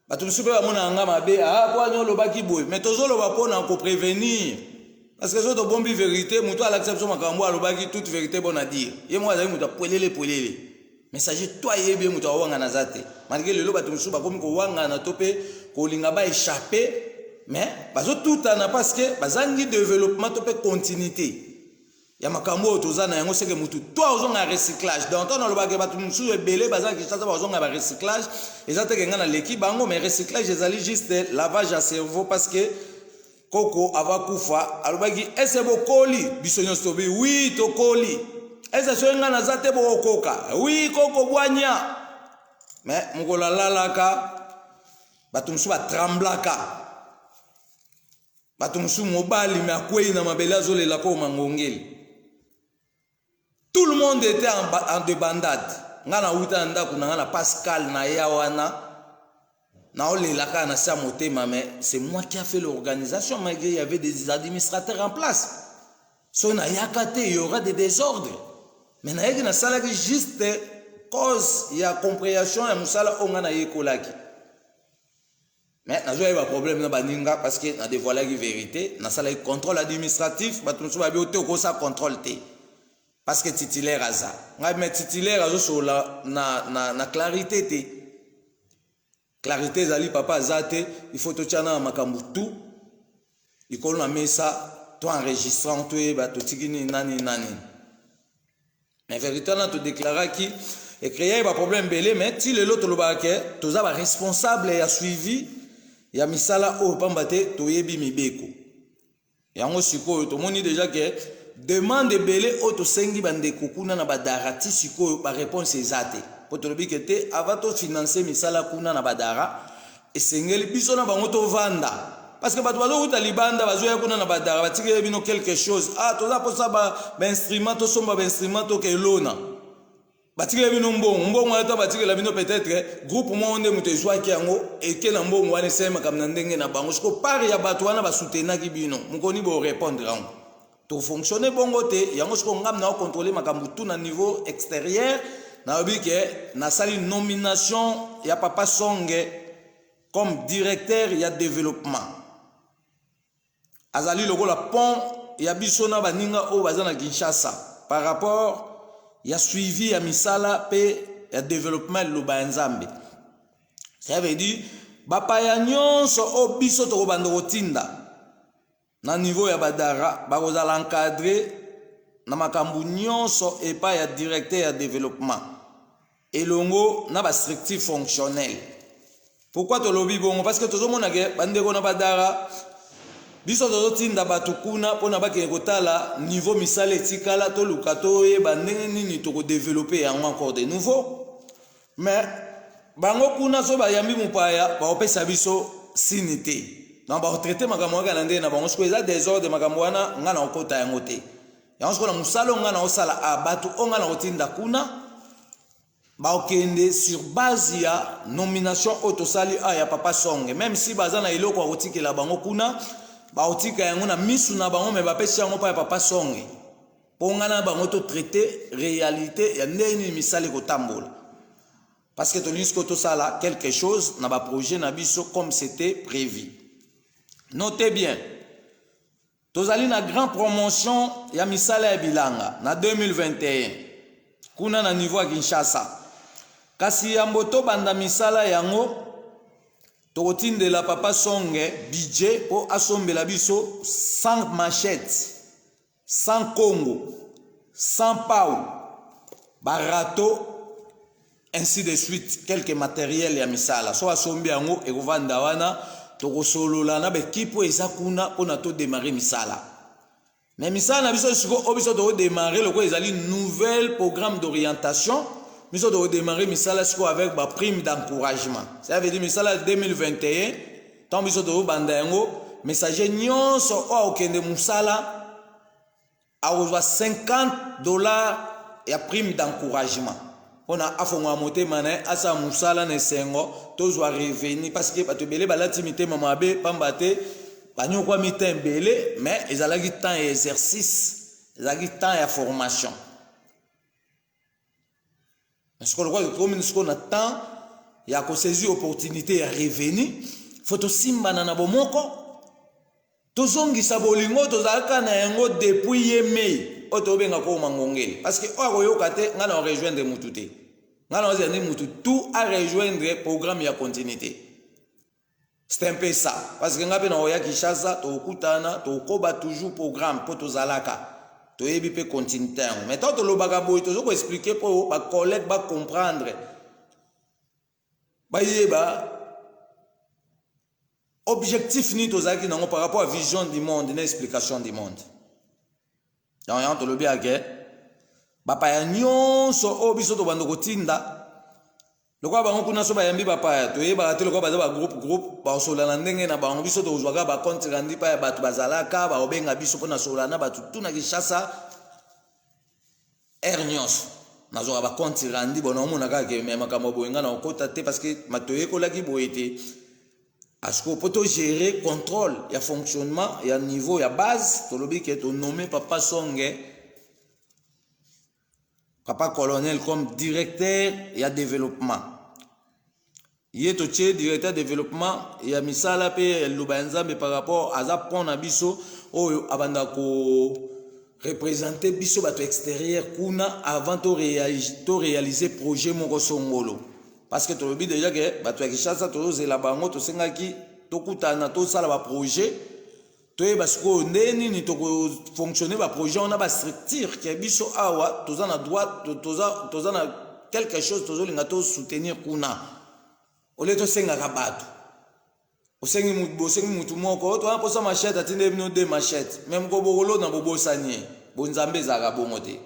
Bato mosusu mpe bamonaka nga mabe: "Ah, po ani olobaki boye?" Mais tozoloba mpona koprévenir, parce que soki tobombi vérité, moto alakisa biso makambo alobaki, toute vérité bonne à dire, ye moko azali moto apwelele pwelele. Messager to ayebi ye, moto awangana aza te. Malgré lelo bato mosusu bakomi kowangana to mpe kolinga baéchapper, mais bazotutana parce que bazangi développement to mpe continuité. Ya makambo oyo toza na yango, seke mutu to azonga ya recyclage. Donc ntango nalobaka, bato mosusu ebele baza na Kinshasa bazonga ya barecyclage, eza teke ngai naleki bango, mais recyclage ezali juste lavage ya cerveau, parce que koko ava kufa alobaki: "Ese bokoli?" Biso nyonso tobi: "Oui, tokoli." "Ese soki ngai naza te, bokokoka?" "Oui, koko, bwanya." Mais mokolo alalaka, bato mosusu batremblaka, bato mosusu mobali me akwei na mabele, azolela koma ngongeli. Tout le monde était en débandade. Ngai nauta na ndako na ngai na Pascal na ya wana, naolela kaka na se ya motema. Mais c'est moi qui a fait l'organisation, malgré il y avait des administrateurs en place. Soki nayaka te, il y aura des désordres. Mais nayaki, nasalaki juste cause ya compréhension ya mosala oyo ngai nayekolaki. Mais nazoyeba problème na baninga, parce que nadévoilaki vérité. Nasalaki contrôle administratif. Bato mosusu babi te, okosala contrôle te parce que titulaire aza ngai. Mais titulaire azosolola na clarité te. Clarité ezali, papa aza te. Il faut totia na makambo tout likolo na mesa, to enregistrant, toyeba totiki nini, nani nani. Mais vérité wana todéclaraki ecréaki baproblème ebele. Mais ti lelo tolobaka ke toza baresponsable ya suivi ya misala oyo, pamba te toyebi mibeko yango. Sikoyo tomoni déjà ke demande ebele oyo tosengi bandeko kuna na badara, ti sikoyo baréponse eza te. Mpo tolobi ke te, avant tofinancer misala kuna na badara, esengeli biso na bango tovanda, parce que bato bazowuta libanda, bazoya kuna na badara, batikeli bino quelque chose. Ah, toza mposa bainstrument, tosomba bainstrument, tokelona. Batikela bino mbongo. Mbongo wana to batikela bino, peut-être groupe moko nde moto ezwaki yango, eke na mbongo wana, esali makambo na ndenge na bango. Siko part ya bato wana basoutenaki bino, mokoni borépondre yango, tofonctionne bongo te. Yango siko ngam na ocontrôle makambo tout na niveau extérieur. Nayobi ke nasali nomination ya papa Songe comme directeur ya développement. Azali lokola pont ya biso na baninga oyo baza na Kinshasa par rapport ya suivi ya misala mpe ya développement liloba ya Nzambe. Ça veut dire bapaya nyonso oyo biso tokobanda kotinda na niveau ya badara bakozala encadré na makambo nyonso epai ya directeur ya développement, elongo na bastructure fonctionnelle. Pourquoi tolobi bongo? Parce que tozomona ke bandeko na badara, biso tozotinda bato kuna mpona bakende kotala niveau misala etikala, toluka toyeba ndenge nini tokodévelopper yango encore de nouveau. Mais bango kuna, so bayambi mopaya, bakopesa biso sini te. Donc bakotraiter makambo kaka na ndenge na bango. Sikoyo eza désordre makambo wana, ngai na kokota yango te. Yango sikoyo na mosala oyo ngai na kosala, a bato oyo ngai na kotinda kuna bakokende sur base ya nomination oyo tosali a ya papa Songe. Même si baza na eloko ya kotikela bango kuna, bakotika yango na misu na bango, me bapesi yango mpa ya papa Songe, mpo ngai na bango totraiter réalité ya ndenge nini misala ekotambola, parce que tolingi sikoyo tosala quelque chose na baprojet na biso comme c'était prévu. Notez bien, tozali na grand promotion ya misala ya bilanga na 2021 kuna na niveau ya Kinshasa. Kasi yambo tobanda misala yango, tokotindela papa Songe budget mpo asombela biso 100 machette, 100 congo, 100 pau, barâteau, ainsi de suite, quelque matériel ya misala. So asombi yango, ekovanda wana, tokosolola na baéquipe oyo eza kuna mpona todémarrer misala. Mais misala na biso sikoyo oyo biso tokodémarrer, lokola ezali nouvelle programme d'orientation, biso tokodémarrer misala sikoyo avec baprime d'encouragement. Ça veut dire misala 2021, ntango biso tozobanda yango, messager nyonso oyo akokende mosala akozwa 50 $ ya prime d'encouragement, mpona afongola motema na ye, asala mosala na esengo, tozwa revenu. Parce que bato ebele balati mitema mabe, pamba te banyokwami temps ebele. Mais ezalaki temps ya exercice, ezalaki temps ya formation. Sikoyo lokola tokomi sikoyo na temps ya kosaisir opportunité ya revenu, faut tosimbana na bomoko, tozongisa bolingo tozalaka na yango depuis ye mei oyo tobenga koma ngongeli. Parce que oyo akoyoka te, ngai na rejoindre mutu te. Ngai na ozela nde mutu tout arejoindre programme ya continuité. C'est un peu ça, parce que ngai mpe na oya Kinshasa, tokokutana, tokokoba toujours programme mpo tozalaka. Toyebi mpe continuité yango. Mais ntango tolobaka boye, tozo koexpliquer mpo bacollègue bacomprendre, bayeba objectif nini tozalaki nango par rapport à vision du monde na explication du monde. Donc yango tolobi ake bapaya nyonso oyo biso tobanda kotinda, lokola bango kuna so bayambi bapaya, toyebaka te, lokola baza bagroupe groupe, bakosola na ndenge na bango. Biso tokozwaka bacompte rendu pa ya bato bazalaka, bakobenga biso mpo na sola na bato tu na Kinshasa. Heure nyonso nazwaka bacompte rendu. Bona omona kaka ke me makambo boye nga na okota te, parce que toyekolaki boye te. Asiko mpo togérer contrôle ya fonctionnement ya niveau ya base, tolobi ke tonome Papa Songe, Papa Colonel, comme directeur ya développement. Ye totie directeur développement ya misala mpe ya liloba ya Nzambe, par rapport aza pont na biso oyo abanda koreprésenter biso bato extérieur kuna avant toréaliser projet moko songolo. Parce que tolobi déjà ke bato ya Kinshasa tozozela bango, tosengaki tokutana, tosala baprojet, toyeba sikoyo nde nini tokofonctionne baprojet wana, bastructure ke biso awa toza na droit, toza na quelque chose tozolinga tosoutenir kuna. Olie tosengaka bato, osengi mutu moko towana mposa machette, atindi bino de machette, me moko bokolona, bobosani ye. Bonzambe ezalaka bongo te.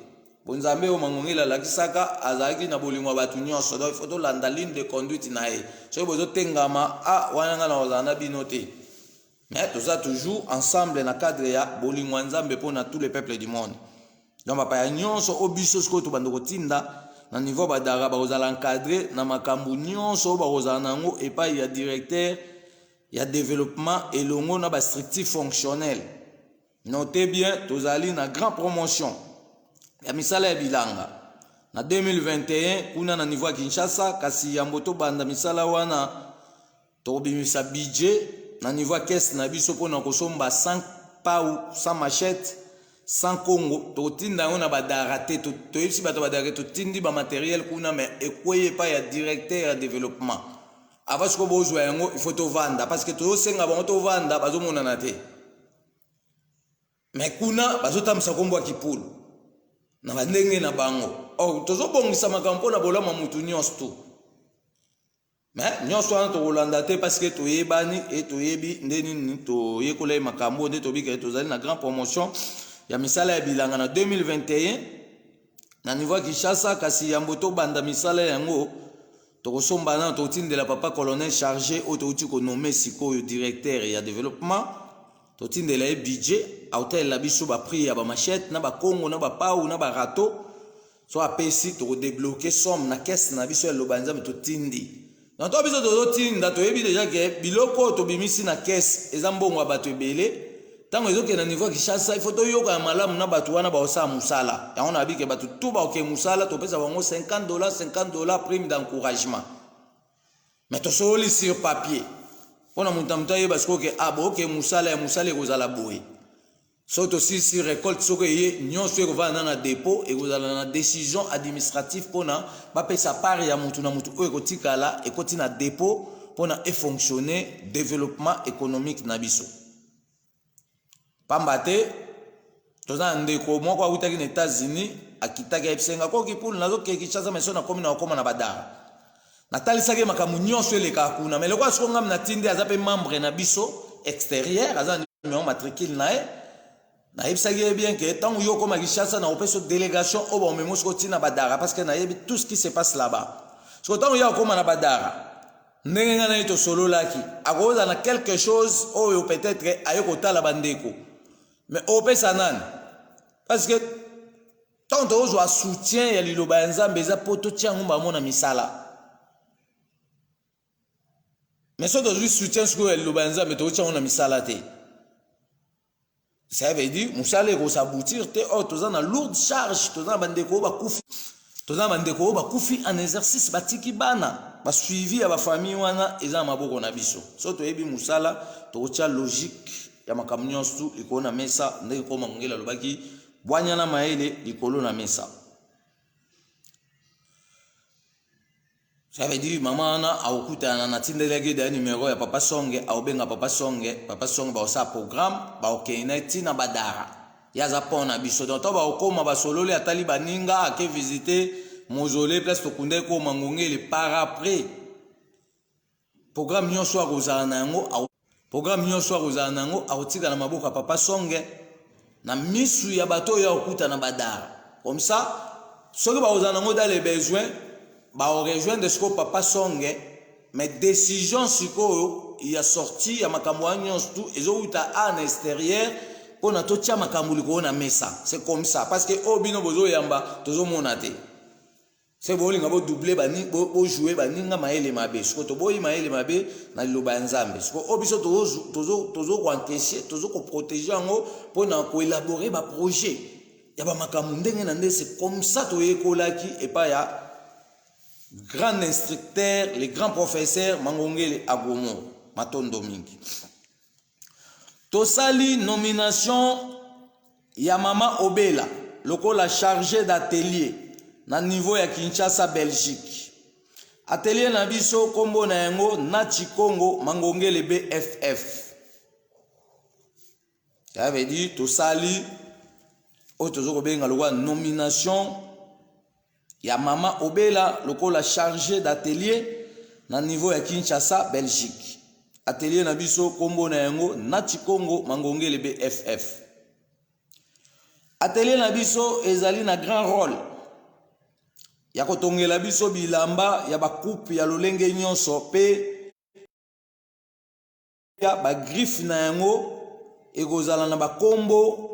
Bonzambe oyo Mangongeli alakisaka azalaki na bolingo ya bato nyonso. Donc il faut tolanda ligne de conduite na ye. Soki bozotengama a wana, nga na kozala na bino te. Mais toza toujours ensemble na cadre ya bolingo ya Nzambe mpona tous les peuples du monde. Donc bapaya nyonso oyo biso sikoyo tobanda kotinda na niveau badara, bakozala encadré na makambo nyonso oyo bakozala na yango epai ya directeur ya développement elongo na bastructure fonctionnelle. Notez bien, tozali na grand promotion ya misala ya bilanga na 2021 kuna na niveau ya Kinshasa. Kasi yambo tobanda misala wana, tokobimisa budget na niveau ya caisse na biso mpona kosomba 100 pau, 100 machette, 100 congo. Tokotinda yango na badara te. Toyebisi bato badara, totindi bamatériel kuna, mais ekwei epai ya directeur ya développement. Avant sikoyo bozwa yango, il faut tovanda, parce que tozosenga bango tovanda, bazomonana te. Mais kuna bazotambwisa nkombo ya Kipulu na bandenge na bango. Or tozobongisa makambo mpona bolamu ya mutu nyonso tu. Mais nyonso wana tokolanda te, parce que toyebani e toyebi nde nini toyekola ye makambo nde tobika. Tozali na grand promotion ya misala ya bilanga na 2021 na niveau ya Kinshasa. Kasi yambo tobanda misala yango, tokosomba nano, tokotindela Papa Colonel chargé oyo touti konome sikoyo directeur ya développement, totindela ye budget, aotalela biso baprix ya bamachette na bakongo na bapau na barato. So apesi, tokodébloquer somme na caisse na biso ya loba Nzambe. Totindi donc to biso tozotinda, toyebi déjà ke biloko oyo tobimisi na caisse eza mbongo ya bato ebele. Ntango ezokende na niveau ya Kinshasa, il faut toyoka ya malamu na bato wana baosala mosala yango. Na babike bato tu baoke mosala, topesa bango 50 dollars, 50 dollars prime d'encouragement. Mais tosololi sur papier mpona moto na moto ayeba sikoyo ke ah, booke mosala ya mosala ekozala boye. Soki tosilisi récolte, soki eye nyonso ekovanda na dépôt, ekozala na décision administrative mpona bapesa part ya mutu na mutu oyo ekotikala, ekoti na dépôt mpona efonctionner développement économique na biso. Pamba te toza na ndeko moko awutaki na États-Unis, akitaki, ayebisenga koki pulu nazokee Kinshasa, mais so nakomi na kokóma na badara, natalisaki makambo nyonso elekaka kuna. Mais lokola siko ngami natindi, aza mpe membre na biso extérieur, aza na numéro matricule na ye, nayebisaki ye bien ke ntango yo okóma Kinshasa, na kopesa délégation oyo bamemi siko ntina badara, parce que nayebi tout ce qui se passe là-bas. Siko ntango yo akóma na badara, ndenge ngai na ye tosololaki, akozala na quelque chose oyo peut-être aye kotala bandeko, mais opesa nani? Parce que ntango tozozwa soutien ya liloba ya Nzambe, eza mpo totia yango bamona misala. Mais soki tozwi soutien sikoyo ya liloba ya Nzambe, tokotia yango na misala te, ça veut dire mosala ekosaboutir te. Or toza na lourde charge, toza na bandeko oyo bakufi, toza na bandeko oyo bakufi en exercice, batiki bana, basuivi ya bafamille wana eza na maboko na biso. So toyebi mosala, tokotia logique ya makambo nyonso likolo na mesa, ndenge koma Mongeli alobaki: bwanya na mayele likolo na mesa. Ça veut dire mama wana akokutana, natindelaki deya numero ya Papa Songe, akobenga Papa Songe, Papa Songe bakosala programme, bakokende na ntina badara. Ye aza pont na biso. Donc ntango bakokoma, basololi, atali baninga, ake visite mausolée place tokundaki koma Ngongele. Par après, programme nyonso akozala na yango, programme nyonso akozala na yango, akotika na maboko ya Papa Songe na misu ya bato oyo akokuta na badara. Comme ça, soki bakozala nango dans les besoins, baorejoindre sikoyo Papa Songe. Mais décision sikoyo ya sortie ya makambo wana nyonso tu ezowuta a na extérieur, mpona totia makambo likolo na mesa. C'est comme ça, parce que oyo bino bozoyamba, tozomona te. Se bolinga bodouble, bojoue baninga mayele mabe. Sikoyo toboyi mayele mabe na liloba ya Nzambe. Sikoyo oyo biso tozokoencaisser, tozokoprotéger yango mpona koélaborer baprojet ya bamakambo ndenge na nde. C'est comme ça toyekolaki epai ya grand instructeur, le grand professeur Mangongele Agomo. Matondo mingi. Tosali nomination ya Mama Obela lokola chargé d'atelier na niveau ya Kinshasa, Belgique. Atelier na biso, nkombo na yango Nachi Congo Mangongele BFF. Ça veut dire tosali oyo toza kobenga lokola nomination ya Mama Obela lokola chargé d'atelier na niveau ya Kinshasa, Belgique. Atelier na biso, nkombo na yango Nachi Congo Mangongele BFF. Atelier na biso ezali na grand rôle ya kotongela biso bilamba ya bacoupe ya lolenge nyonso, mpe ya bagriffe na yango ekozala na bakombo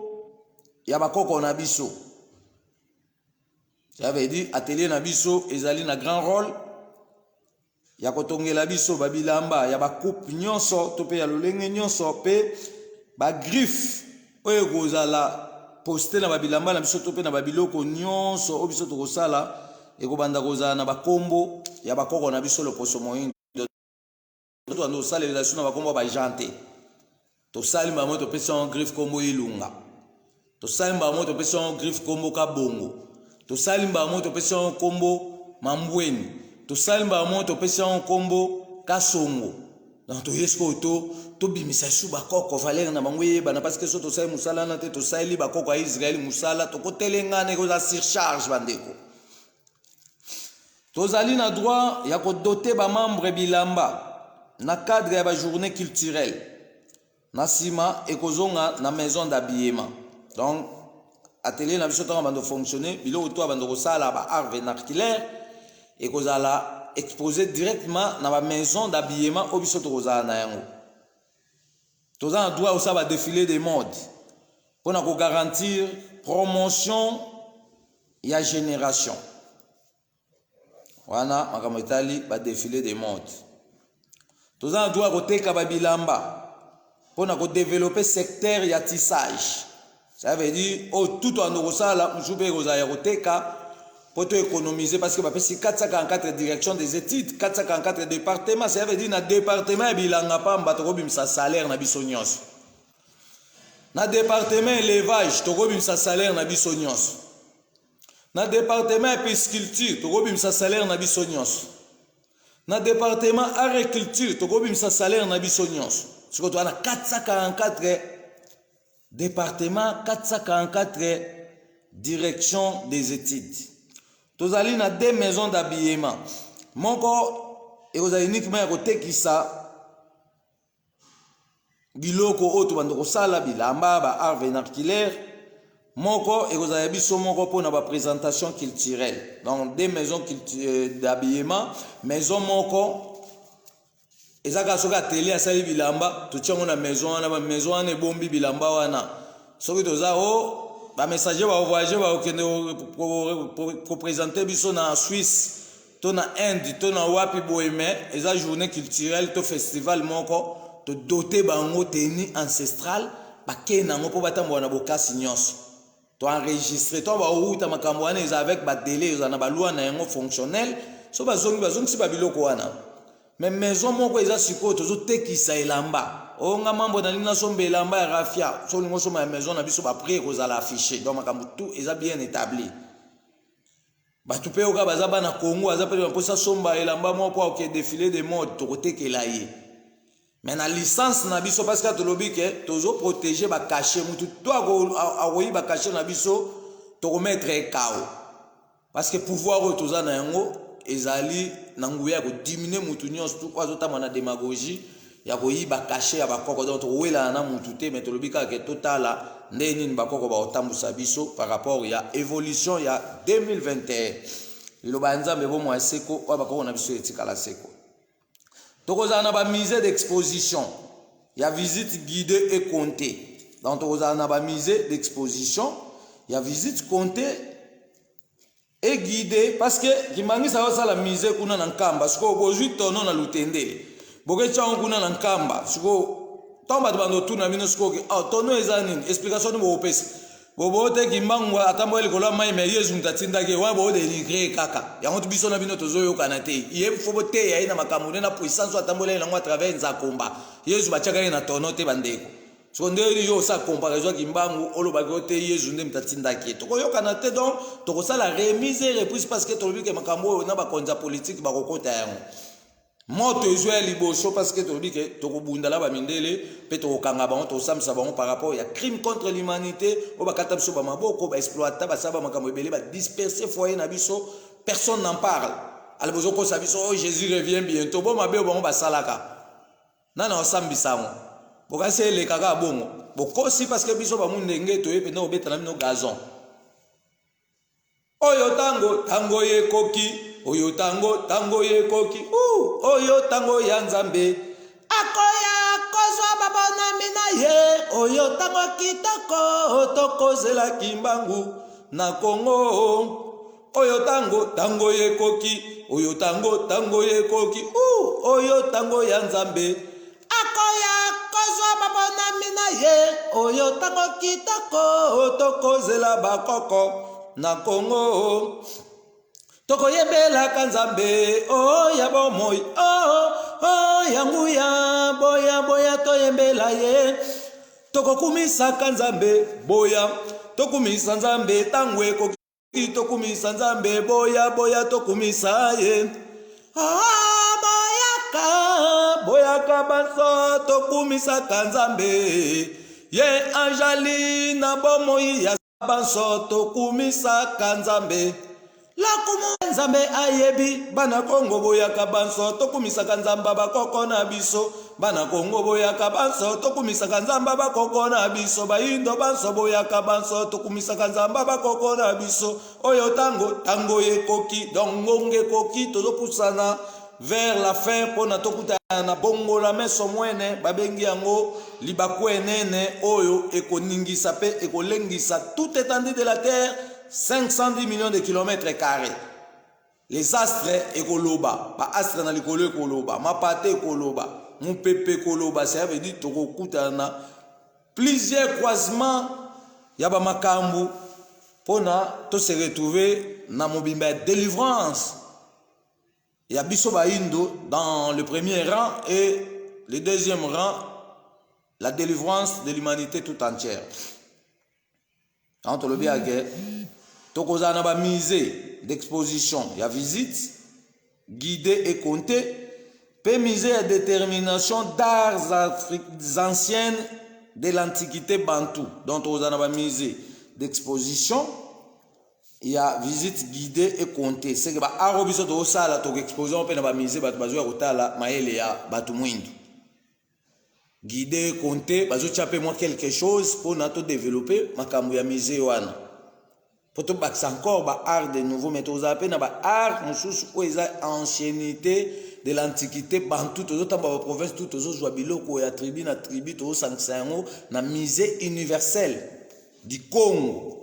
ya bakoko na biso. Ça veut dire atelier na biso ezali na grand rôle ya kotongela biso babilamba ya bacoupe nyonso to mpe ya lolenge nyonso, mpe bagriffe oyo ekozala poste na babilamba na biso to mpe na babiloko nyonso oyo biso tokosala, ekobanda kozala na bakombo ya bakoko na biso loposo moyindo. Tobanda kosalela biso na bakombo ya bajean te. Tosali bango, topesi yango griffe kombo Ilunga. Tosali bango, topesi yango griffe kombo Kabongo. Tosali bango, topesi yango kombo Mambweni. Tosali bango, topesi yango kombo Kasongo. Donc toye sikoyo to tobimisa su bakoko, valeur na bango eyebana, parce que so tosali mosala wana te, tosaleli bakoko ya Israele mosala, tokotelengana, ekozala surcharge. Bandeko, tozali na droit ya kodoter bamembre bilamba na cadre ya bajournée culturelle. Na nsima ekozonga na maison d'habillement. Donc atelier na biso, ntango bando fonctionner, biloko to bando kosala ba art vernaculaire ekozala exposé directement na bamaison d'habillement oyo biso tokozala na yango. Toza na droit kosala badéfilé de mode mpona kogarantir promotion ya génération wana. Makambo etali badéfilé de mode, toza na droit ya koteka babilamba mpona kodévelopper secteur ya tissage. Ça veut dire oyo tout ando kosala mosusu mpe ekozala ya koteka mpo to économiser, parce que bapesi 444 direction des études, 444 département. Ça veut dire na département ya bilanga pamba, tokobimisa salaire na biso nyonso. Na département élevage, tokobimisa salaire na biso nyonso. Na département ya pisciculture, tokobimisa salaire na biso nyonso. Na département agriculture, tokobimisa salaire na biso nyonso. Sikoyo toza na 444 département, 444 direction des études. Tozali na deux maisons d'habillement. Moko ekozala uniquement ya kotekisa biloko oyo tobanda kosala, bilamba ba art vernaculaire. Moko ekozala ya biso moko mpona baprésentation culturelle. Donc deux maisons d'habillement. Maison moko eza kaka soki atelier asali bilamba, totia yango na maison wana. Bamaison wana ebombi bilamba wana. Soki toza o bamessager bavoyage, bakokende koprésenter biso na Suisse to na Inde to na wapi boye, mais eza journée culturelle to festival moko, todoter bango tenue ancestrale, bakei nango mpo batambola na bokasi nyonso. Toenregistrer to bauta makambo wana, eza avec badélai, eza na baloi na yango fonctionnel. So bazongi, bazongisi babiloko wana. Mais maison moko eza sikoyo tozotekisa elamba. Oyo nga mambo nalingi nasomba elamba ya rafia, so olingi osomba ya maison na biso, baprix ekozala affiché. Donc makambo tout eza bien établi. Bato mpe oyo kaka baza bana Congo, aza mpe mposa somba elamba moko po aoke défilé de mode, tokotekela ye. Mais na licence na biso, parce que tolobi ke tozo protéger ba cachet, mutu to akoyi ba cachet na biso, tokomettre KO, parce que pouvoir oyo toza na yango ezali na nguya ya kodiminuer mutu nyonso tu oyo azotambola na démagogie ya koyiba cachet ya bakoko. Donc tokowelana na mutu te, mais tolobi kaka ke totala ndenge nini bakoko bakotambusa biso par rapport ya évolution ya 2021. Liloba ya Nzambe, bomoi ya seko oyo bakoko na biso etikala seko. Tokozala na bamusée d'exposition ya visite guidée et contée. Donc tokozala na bamusée d'exposition ya visite contée et guidée, parce que Kimbanguiste azosala musée kuna na Nkamba. Sikoyo bozwi tono na Lutendele, boketya yango kuna na Nkamba. Sikoyo ntango bato bando otuna bino sikoyo ke oh, tono eza nini, explication nini bokopesa? Bobo te, Kimbangu atambola likolo ya mai, mais Yesu moto atindaki wana, boodénigrer kaka yango. Biso na bino tozoyokana te. Ye fo boteya ye na makambo nde na puissance oyo atambola ye nango à travers nzakomba. Yesu batiaka ye na tono te, bandeko. Soko nde yo osala comparaison ya Kimbangu, olobaki o te Yesu nde moto atindaki ye, tokoyokana te. Donc tokosala remise et reprise, parce que tolobi ke makambo oyo na bakonzi ya politike bakokota yango, moto ezwa ya liboso, parce que tolobi ke tokobundala bamindele mpe tokokanga bango, tokosambisa bango par rapport ya crime contre l'humanité oyo bakata biso bamaboko, baexploita, basala bamakambo ebele, badisperse foyer na biso. Personne n'en parle. Ale bozokosa biso: "Oh, Jésus revient bientôt." Bo mabe oyo bango basalaka, nani osambisa yango? Bokasi elekaka bongo, bokosi, parce que biso bamundenge toye mpenza kobeta na bino gazon. Oyo ntango, ntango yekoki, oyo ntango, ntango yekoki, oyo ntango ya Nzambe akoya kozwa babonami na ye. Oyo ntango kitoko, tokozela Kimbangu na Kongo. Oyo ntango, ntango yekoki, oyo ntango, ntango yekoki, oyo ntango ya Nzambe akoya kozwa babonami na ye. Oyo ntango kitoko, tokozela bakoko na Kongo. Tokoyembelaka Nzambe o ya bomoi, o o ya nguya. Boya, boya, toyembela ye. Tokokumisaka Nzambe. Boya, tokumisa Nzambe. Ntango ekoki, tokumisa Nzambe. Boya, boya, tokumisa ye. Ah, boyaka, boyaka banso, tokumisaka Nzambe. Ye anjali na bomoi ya banso, tokumisaka Nzambe. Lakumu Nzambe ayebi. Bana Kongo, boyaka banso, tokumisaka Nzambe bakoko na biso. Bana Kongo, boyaka banso, tokumisaka Nzambe bakoko na biso. Bayindo banso, boyaka banso, tokumisaka Nzambe bakoko na biso. Oyo ntango, ntango ekoki. Donc ngonga ekoki, tozopusana vers la fin mpona tokutana na bongola meso mwene. Babengi yango libaku enene oyo ekoningisa mpe ekolengisa toute étendue de la terre, 510 millions de kilomètres carrés. Les astres ekoloba, baastre na likolo ekoloba, mapata ekoloba, mopepe ekoloba. Ça veut dire tokokutana na plusieurs croisements ya bamakambo mpona tose retrouver na mobimba ya délivrance ya biso bayindo dans le premier rang et le deuxième rang, la délivrance de l'humanité tout entière. Yango tolobi yake tokozala na bamusée d'exposition ya visite guidée et contée, mpe musée ya détermination d'arts anciennes de l'antiquité bantou. Donc tokozala na bamusée d'exposition ya visite guidée et contée, seke baart oyo biso tokosala, tokoexpose mpe na bamusée, bato bazoya kotala mayele ya bato mwindu. Guidé, conté, bazotya mpe mwa quelque chose mpona todévelopper makambo ya musée wana, mpo tobakisa encore baart de nouveau. Mais tozala mpe na baart mosusu oyo eza ancienneté de l'antiquité bantu. Tozotambola baprovince tout, tozozwa biloko ya tribu na tribu, tozosangisa yango na musée universel du Congo,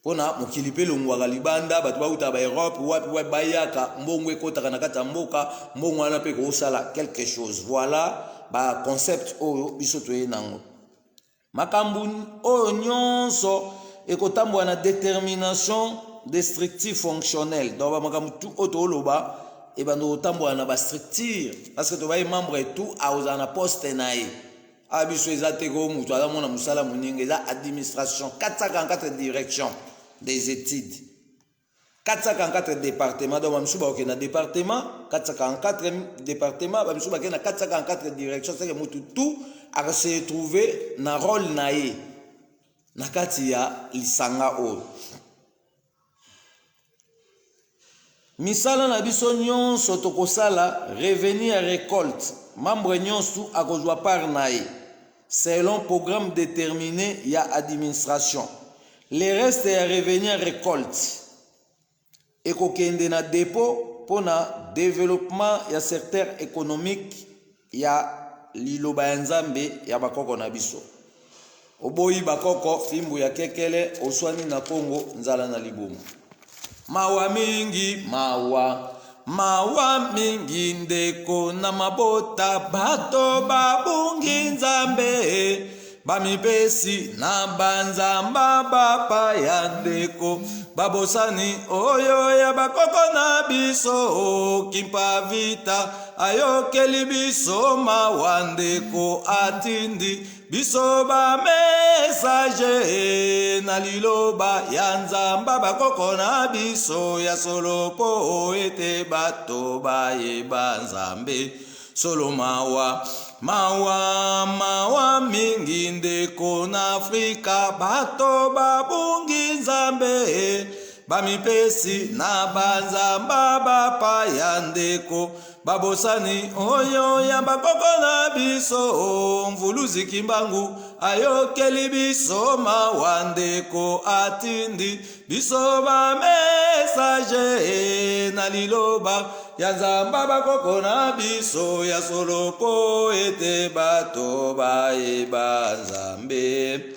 mpona mokili mpe elongwaka libanda, bato bautaka baEurope, wapi wapi, bayaka, mbongo ekɔtaka na kati ya mboka, mbongo wana mpe ekosala quelque chose. Voilà baconcept oyo biso toye nango. Makambo oyo nyonso ekotambola na détermination des structures fonctionnelles. Donc bamakambo tu oyo tooloba ebanda kotambola na bastructure, parce que tobaye membre tout akozala na poste na ye. Awa biso eza te ko moto aza mona mosala moninga, eza administration 444, direction des études. 444 département, donc bamisusu bakokende na département 444 département, bamisusu bakende na 444 direction. Seke motu tout akose retrouve na role na ye na kati ya lisanga oyo. Misala na biso nyonso tokosala revenu ya recolte, membre nyonso akozwa part na ye selon programme déterminé ya administration. Le reste ya revenu ya recolte ekokende na depot mpo na developpement ya secteur économique ya liloba ya Nzambe ya bakoko na biso. Oboyi bakoko, fimbu ya kekele, oswani na Kongo, nzala na libumu. Mawa mingi, mawa, mawa mingi ndeko na mabota, bato babungi Nzambe, bamipesi na banzamba bapaya ndeko, babosani oyo ya bakoko na biso. Kimpa Vita ayokeli biso mawa ndeko, atindi biso ba message na liloba ya Nzamba bakoko na biso ya solo, po ete bato bayeba Nzambe solo. Mawa, mawa, mawa mingi ndeko na Afrika, bato babungi Nzambe, bamipesi na banzamba bapaya ndeko, babosani oyo ya bakoko na biso. Mvuluzi Kimbangu ayokeli biso mawa ndeko, atindi biso ba message na liloba ya Nzamba bakoko na biso ya solo, po ete bato bayeba Nzambe.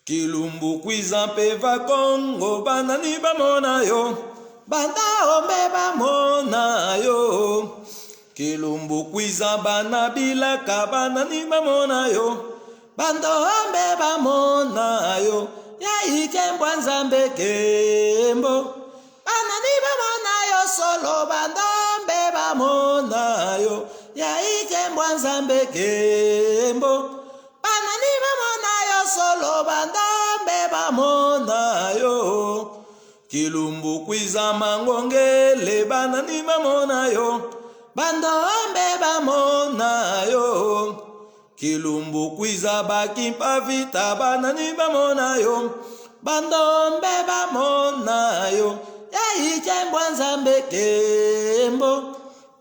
Kilumbu kwiza mpe Vakongo, banani bamona yo? Banda ombe bamona yo. Kilumbu kwiza bana bilaka, banani bamona yo? Banda ombe bamona yo. Ya ikembwa Nzambe kembo, banani bamona yo solo? Banda ombe bamona yo. Ya ikembwa Nzambe kembo, banani bamona yo solo? Bandombe bamona yo. Kilumbu kwiza mangongele, banani bamona yo? Bandombe bamona yo. Kilumbu kwiza bakimpa vita, banani bamona yo? Bandombe bamona yo. Ya ikembwa Nzambe kembo,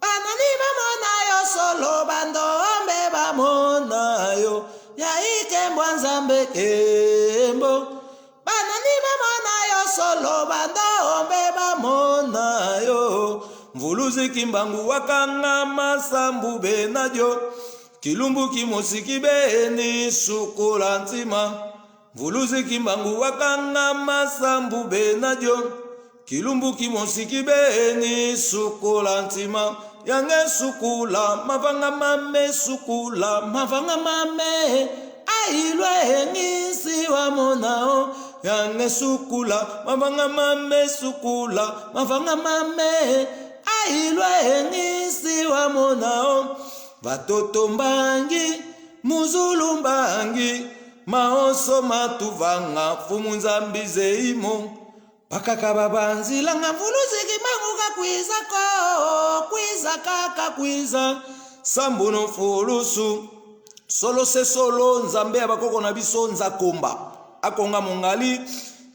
banani bamona yo solo? Bandombe bamona yo. Ya ikembwa Nzambe kembo, banani bamona yo solo? Bandombe bamona yo. Mvuluzi Kimbangu wakanga masambu benadio, kilumbu kimosiki beni sukola ntima. Mvuluzi Kimbangu wakanga masambu benadio, kilumbu kimosiki beni sukola ntima. Yange sukula mavanga mame, sukula mavanga mame, ailwe ngisi wa monao. Yange sukula mavanga mame, sukula mavanga mame, ailwe ngisi wa monao. Batoto mbangi muzulu mbangi maoso matuvanga fumu Nzambi zeimo bakaka babanzilanga. Mvuluzi Kimbangu kakwiza ko kwiza kaka kwiza sambuno fulusu solo se solo. Nzambe ya bakoko na biso Nzakomba akonga mongali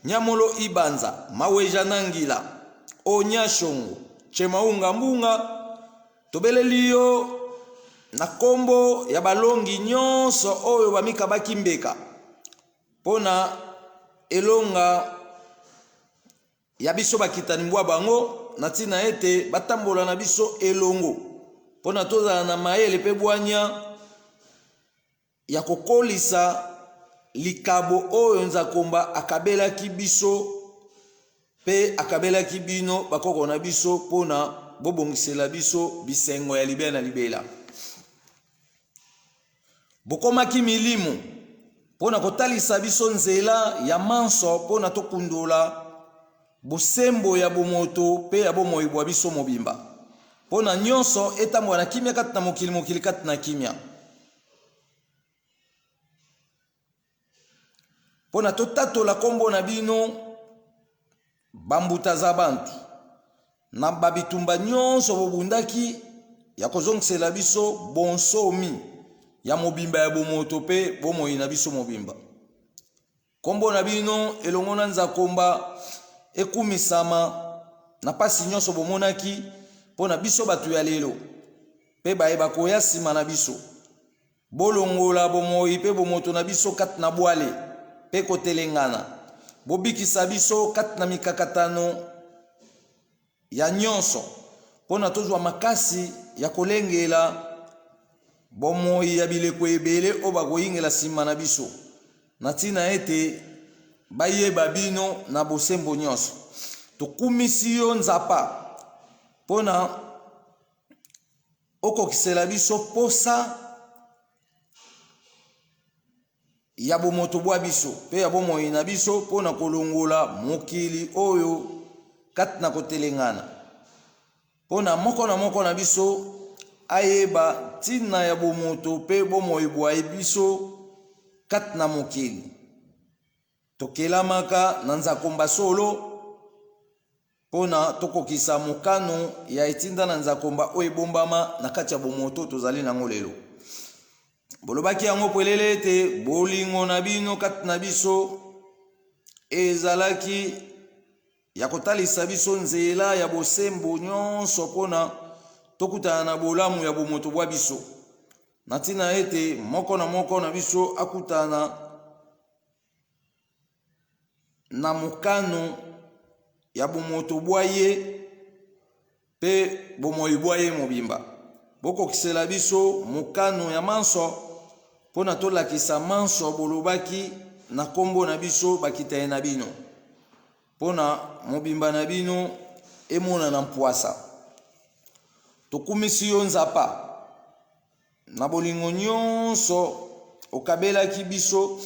nyamolo ibanza maweja nangila onya shongo chemaunga mbunga, tobeleli yo na nkombo ya balongi nyonso oyo bamikabaki mbeka mpo na elonga ya biso bakitani mbwa bango, na ntina ete batambola na biso elongo mpo na tozala na mayele mpe bwanya ya kokolisa likabo oyo Nzakomba akabelaki biso mpe akabelaki bino bakoko na biso mpo na bobongisela biso bisengo ya libela na libela. Bokomaki milimo mpo na kotalisa biso nzela ya manso mpo na tokundola bosembo ya bomoto mpe ya bomoi bwa biso mobimba, mpo na nyonso etambola na kimia kati na mokili, mokili kati na kimia, mpo na totatola nkombo na bino. Bambuta za bantu, na ba bitumba nyonso bobundaki ya kozongisela biso bonsomi ya mobimba ya bomoto mpe bomoi na biso mobimba. Nkombo na bino elongo na Nzakomba ekumisama na mpasi nyonso bomonaki mpo na biso bato ya lelo mpe baye bakoya nsima na biso. Bolongola bomoi mpe bomoto na biso kati na bwale mpe kotelengana. Bobikisa biso kati na mikakatano ya nyonso mpo na tozwa makasi ya kolengela bomoi ya bileko ebele oyo bakoyingela nsima na biso, na ntina ete bayeba bino na bosembo nyonso. Tokumisi yo Nzapa mpo na okokisela biso posa ya bomoto bwa biso mpe ya bomoi na biso mpo na kolongola mokili oyo kati na kotelengana, mpo na moko na moko na biso ayeba ntina ya bomoto mpe bomoi bwa biso kati na mokili. Tokelamaka na nzakomba solo mpo na tokokisa mokano ya etinda na nzakomba oyo ebombama na kati ya bomoto tozali nango lelo. Bolobaki yango polele ete bolingo na bino kati na biso ezalaki ya kotalisa biso nzela ya bosembo nyonso mpo na tokutana na bolamu ya bomoto bwa biso, na ntina ete moko na moko na biso akutana na mokano ya bomoto bwa ye mpe bomoi bwa ye mobimba. Bokokisela biso mokano ya manso mpo na tolakisa manso bolobaki na nkombo na biso bakitani na bino, mpo na mobimba na bino emonana mpwasa. Tokumisi yo Nzapa na bolingo nyonso okabelaki biso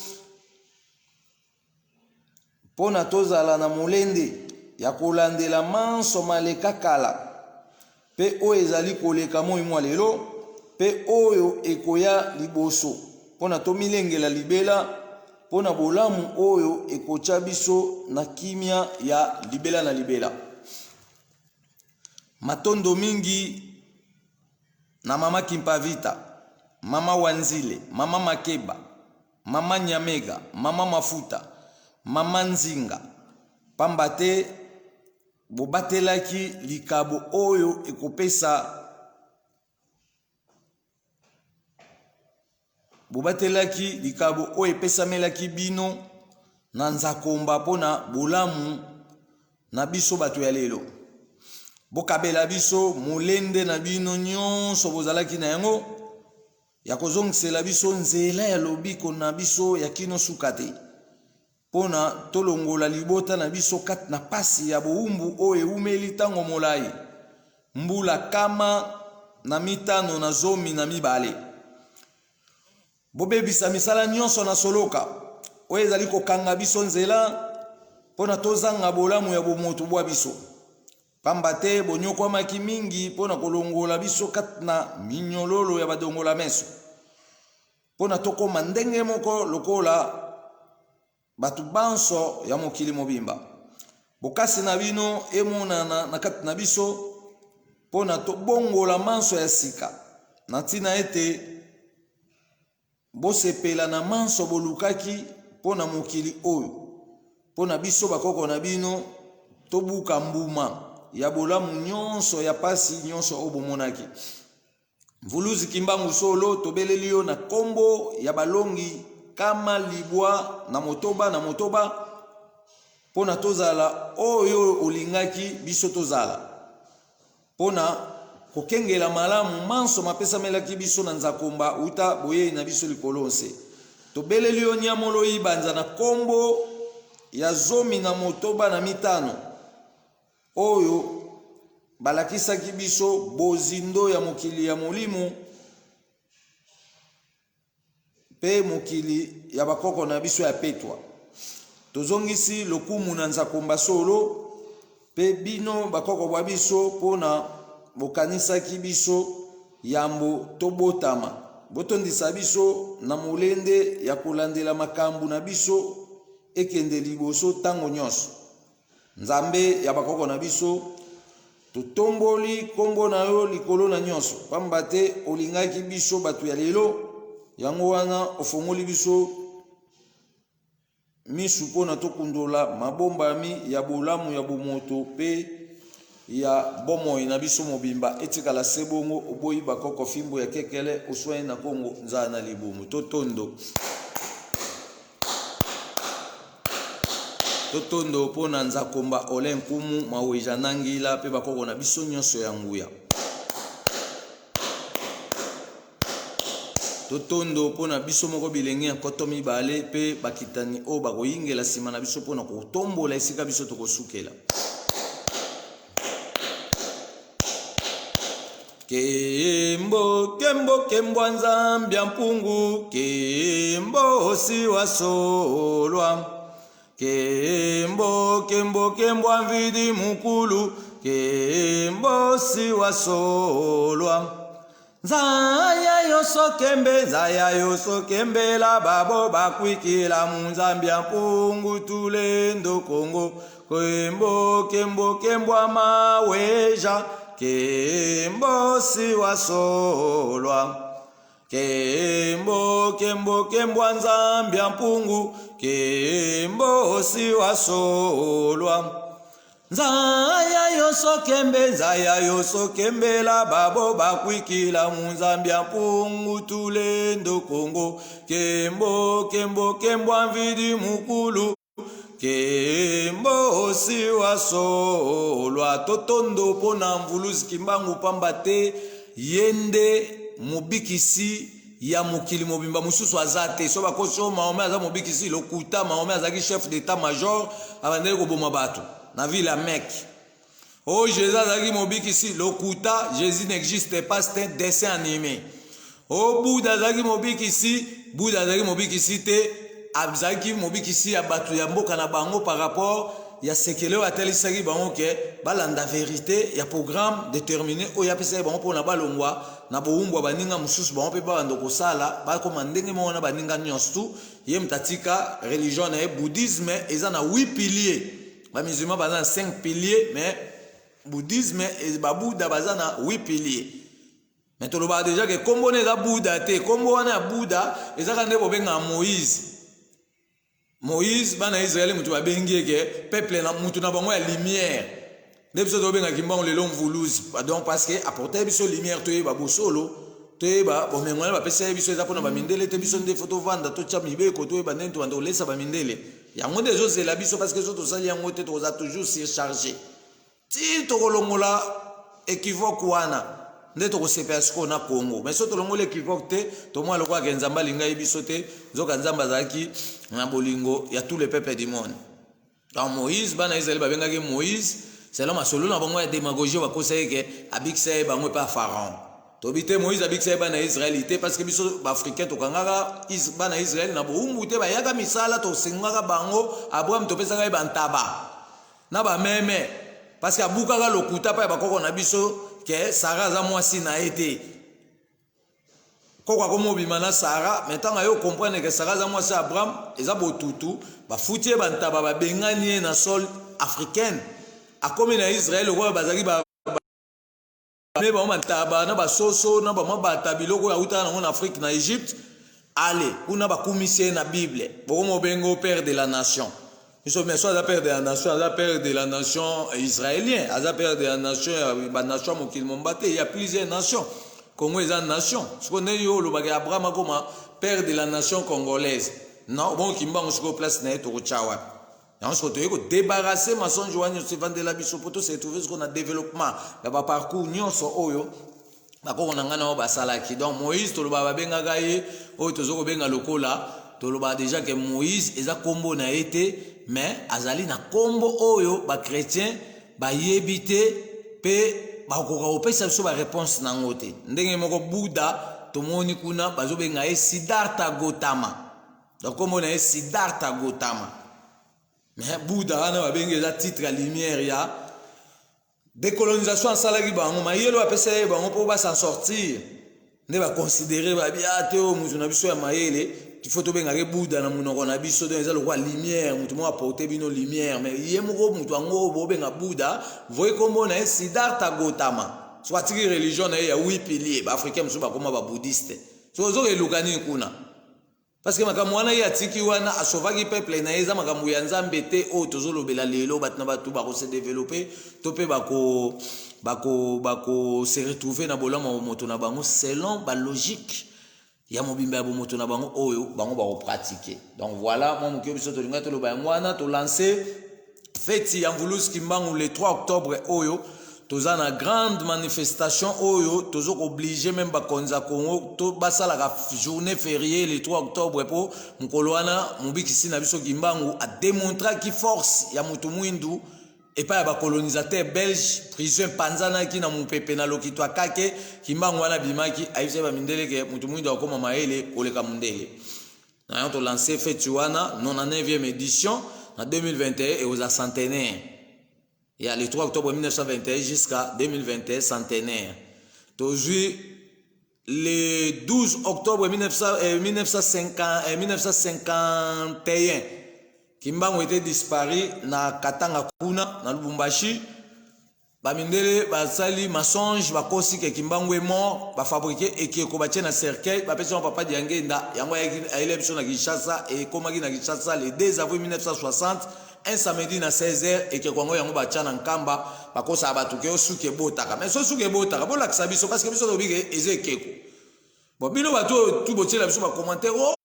mpo na tozala na molende ya kolandela manso maleka kala mpe oyo ezali koleka moi mwa lelo mpe oyo ekoya liboso, mpo na tomilengela libela mpo na bolamu oyo ekotya biso na kimia ya libela na libela. Matondo mingi na mama Kimpavita, mama Wanzile, mama Makeba, mama Nyamega, mama Mafuta, mama Nzinga, pamba te bobatelaki likabo oyo ekopesa bobatelaki likabo oyo epesamelaki bino na nzakomba mpo na bolamu na biso bato ya lelo. Bokabela biso molende na bino nyonso bozalaki na yango ya kozongisela biso nzela ya lobiko na biso ya kino suka te, mpo na tolongola libota na biso kati na pasi ya bowumbu oyo ewumeli ntango molai, mbula 512. Bobebisa misala nyonso na soloka oyo ezali kokanga biso nzela mpo na tozanga bolamu ya bomoto bwa biso, pamba te bonyokwamaki mingi mpo na kolongola biso kati na minyololo ya badongola meso, mpo na tokoma ndenge moko lokola bato banso ya mokili mobimba. Bokasi na bino emonana na kati na biso mpo na tobongola manso ya sika, na ntina ete bosepela na manso bolukaki mpo na mokili oyo, mpo na biso bakoko na bino tobuka mbuma ya bolamu nyonso ya pasi nyonso oyo bomonaki. Mvuluzi Kimbangu solo tobeleli yo na kombo ya balongi 96 mpo na tozala oyo olingaki biso tozala, mpo na kokengela malamu manso mapesamelaki biso na nzakomba uta boyei na biso likolo nse. Tobeleli yo Nyamolo Ibanza na kombo ya 65 oyo balakisaki biso bozindo ya mokili ya molimo mpe mokili ya bakoko na biso ya petwa. Tozongisi lokumu na Nzakomba solo mpe bino bakoko bwa biso mpo na bokanisaki biso yambo tobotama. Botondisa biso na molende ya kolandela makambo na biso ekende liboso ntango nyonso. Nzambe ya bakoko na biso, totomboli nkombo na yo likolo na nyonso, pamba te olingaki biso bato ya lelo, yango wana ofongoli biso misu mpo na tokundola mabombami ya bolamu ya bomoto mpe ya bomoi na biso mobimba etikala se bongo. Oboyi bakoko fimbo ya kekele, oswani na Kongo nzala na libumu. Totondo totondo mpo na Nzakomba Ole Nkumu Maweja Nangila mpe bakoko na biso nyonso ya nguya. Totondo mpo na biso moko bilenge ya 2000 mpe bakitani oyo bakoyingela nsima na biso mpo na kotombola esika biso tokosukela. Kembo, kembo, kembo Nzambi ya mpungu, kembo osi wasolwa. Kembo, kembo, kembo mvidi mukulu, kembo osi wasolwa. Nzaya yoso kembe, nzaya yoso kembela babo bakwikila mu Nzambi ya mpungu tulendo Kongo. Kembo, kembo, kembo maweja, kembo siwa solwa. Kembo, kembo, kembo Nzambi ya mpungu, kembo siwa solwa. Nzaya yoso kembe, nzaya yoso kembela babo bakwikila mu Nzambi ya mpungu tulendo Kongo. Kembo, kembo, kembo mvidi mukulu, kembo siwa solwa. Totondo mpo na Mvuluzi Kimbangu, pamba te ye nde mobikisi ya mokili mobimba, mosusu aza te. So bakosi oyo Mahomet aza mobikisi, lokuta. Mahomet azalaki chef d'état major, abandaki koboma bato na ville ya Mecque. Oh, Jésus azalaki mobikisi, lokuta. Jésus n'existe pas, c'est un dessin animé. Oh, Bouddha azalaki mobikisi, Bouddha azalaki mobikisi te, azalaki mobikisi ya bato ya mboka na bango par rapport ya sekele oyo atalisaki bango ke balanda verité ya programme déterminé oyo apesaki bango mpona balongwa na bowumbu ya baninga mosusu, bango mpe babanda kosala, bakoma ndenge moko na baninga nyonso tu. Ye moto atika religion na ye bouddhisme eza na 8 piliers, bamusulman baza na 5 piliers, mais bouddhisme, babuddha baza na 8 piliers. Mais tolobaka déjà ke nkombo wana eza Buddha te. Nkombo wana ya Buddha ezaka nde bobengaka Moïse. Moïse, bana ya Israele moto babengi ye ke peuple na mutu na bango ya lumière. Nde biso tobengaki mbango lelo mvuluzi, donc parce que apporte biso lumière, toyeba bosolo, toyeba bomengo wana bapesa ye biso. Eza mpona bamindele te. Biso nde fo tovanda, totya mibeko, toyeba ndenge tobanda kolesa bamindele. Yango nde ezozela biso, parce que so tosali yango te, tokozala toujours surchargé ti tokolongola équivoque wana nde tokosepela sikoyo na Congo. Mais so tolongoli équivoque te, tomona lokola ke Nzambe alingai biso te, nzoka Nzambe azalaki na bolingo ya tous les peuples du monde. Donc Moïse, bana Israele babengaki Moïse selon masolo na bango ya démagogie, bakosaki ke abikisa ye bango epa Pharaon. Tobi te Moïse abikisa ye bana ya Israele te, parce que biso baafricain tokangaka bana ya Israele na bowumbu te. Bayaka misala, tosengaka bango. Abraham topesaka ye bantaba na bameme, parce que abukaka lokuta mpa ya bakoko na biso ke Sara aza mwasi na ye te. Koko akomi obima na Sara, mais ntango aye comprendre ke Sara aza mwasi ya Abraham, eza botutu. Bafuti ye bantaba, babengani ye na sol africaine. Akomi na Israel lokola bazalaki ba me bango bantaba na basoso na bamabata, biloko oyo awutaka nango na Afrique, na Egypte. Ale kuna bakumisi ye na Bible, bokoma obengo père de la nation. Biso mais so aza père de la nation, aza père de la nation israélien, aza père de la nation ya banation ya mokili momba te. Ya plusieurs nations, Congo eza nation. Sikoyo ndenge yo olobaka Abraham akoma père de la nation congolaise, non? Bongo Kimbangu sikoyo place na ye tokotya wapi? Yango sikoyo toyei kodébarrasser masonge wana nyonso evandela biso mpo tose retrouve sikoyo na développement ya baparcours nyonso oyo bakoko na ngai na oyo basalaki. Donc Moïse, tolobaka babengaka ye oyo toza kobenga lokola tolobaka déjà ke Moïse eza nkombo na ye te, mais azali na nkombo oyo bachrétien bayebi te mpe bakoka kopesa biso baréponse nango te. Ndenge moko Buddha, tomoni kuna bazobenga ye Siddhartha Gautama, donc nkombo na ye Siddhartha Gautama. Mais Buddha wana babengi eza titre ya lumière ya décolonisation. Asalaki bango mayele oyo apesa ye bango mpo bas'en sortir, nde baconsidérer babia te oyo motu na biso ya mayele. Il faut tobengaka ye Buddha na monoko na biso. Donc eza lokola lumière, moto moko aporte bino lumière, mais ye moko moto yango oyo bobenga Buddha, voye nkombo na ye Siddhartha Gautama. So atiki religion na ye ya huit piliers, baafricain mosusu bakoma babouddhiste. So ozoka eluka nini kuna? Parce que makambo wana ye atiki wana, asovaki peuple na ye, eza makambo ya Nzambe te. Oyo tozolobela lelo, bato na bato bakose développer to mpe bako se retrouver na bolamu ya bomoto na bango selon balogique ya mobimba ya bomoto na bango oyo bango bakopratike. Donc voilà mwa moke biso tolingai toloba yango wana. Tolance feti ya Mvuluzi Kimbangu le 3 octobre oyo. Toza na grande manifestation oyo tozo koobliger même bakonzi ya Congo to basalaka journée fériée le 3 octobre, mpo mokolo wana mobikisi na biso Kimbangu ademontraki force ya moto mwindu epai ya bacolonisateur belge. Prison epanzanaki na mopepe na lokito akake. Kimbangu wana abimaki, ayebisaki bamindele ke moto mwindu akóma mayele koleka mondele. Na yango tolance feti wana, 99e édition na 2021, ekozala centenaire ya le 3 octobre 1921 jusqu'à 2021, centenaire. Tozwi le 12 octobre 1900, 1950, 1951, Kimbangu était disparu na Katanga kuna na Lubumbashi. Bamindele basali mensonge, bakosi ke Kimbangu est mort, bafabriquer ekeko, batie na cercueil, bapesi yango papa Diangenda. Yango ayeli biso na Kinshasa. Ekomaki na Kinshasa le 2 avril 1960, un samedi na 16 heures. Ekeko yango batya na Nkamba. Bakosaka bato ke osuki ebotaka, mais so suki ebotaka, bolakisa biso, parce que biso toyebi ke eza ekeko. Bon, bino bato oyo tu botiela biso bacommentaire o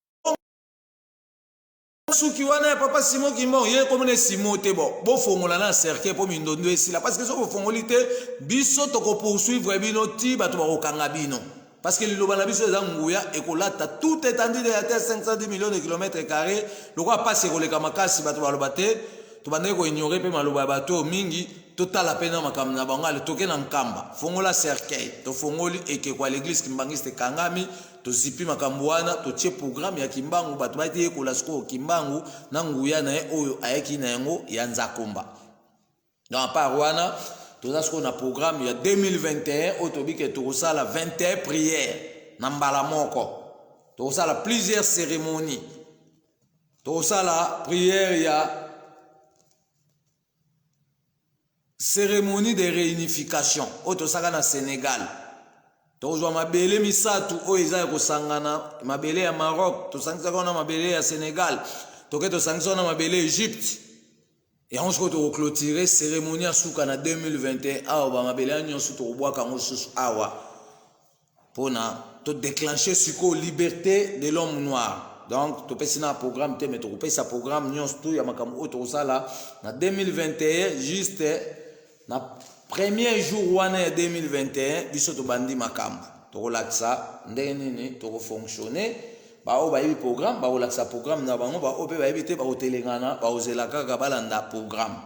suki wana ya papa Simon Kimbangu, ye komona Simo te. Bon, bofongola na cercueil mpo mindondo esila, parce que soki bofongoli te, biso tokopoursuivre bino ti bato bakokanga bino, parce que liloba na biso eza nguya ekolata toute étendue de la terre, 510 millions de kilomètres carrés. Lokola mpasi ekoleka makasi, bato baloba te tobandaki koignore mpe maloba ya bato oyo mingi. Totala mpe na makambo na bango. Ale, toke na Nkamba, fongola cercueil. Tofongoli ekeko ya l'église kimbangiste, ekangami. Tozipi makambo wana, totie programme ya Kimbangu. Bato bayeti yekola sikoyo Kimbangu na nguya na ye oyo ayaki na yango ya Nzakomba. Donc à part wana, toza sikoyo na programme ya 2021 oyo tobike tokosala 21 prière na mbala moko, tokosala plusieurs cérémonies. Tokosala prière ya cérémonie de réunification oyo tosalaka na Sénégal. Tokozwa mabele misato oyo eza ya kosangana: mabele ya Maroc tosangisaka wana, mabele ya Sénégal toke tosangisa wana, mabele Égypte. Yango sikoyo tokoclôturer cérémonie ya suka na 2021 awa. Bamabele ya nyonso tokobwaka yango susu awa mpona todéclenche sikoyo liberté de l'homme noir. Donc topesi na programme te, mais tokopesa programme nyonso tu ya makambo oyo tokosala na 2021. Juste na premier jour wana ya 2021, biso tobandi makambo, tokolakisa ndenge nini tokofonctionne. Baoyo bayebi programme bakolakisa programme na bango, baoyo mpe bayebi te bakotelengana, bakozela kaka balanda programme.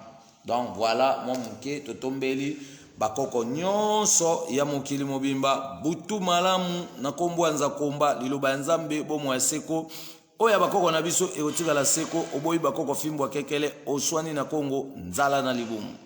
Donc voilà mwa moke totombeli bakoko nyonso ya mokili mobimba butu malamu na nkombo ya Nzakomba. Liloba ya Nzambe, bomoi ya seko oyo ya bakoko na biso ekotikala seko. Oboyi bakoko, fimbo akekele oswani na Kongo, nzala na libumu.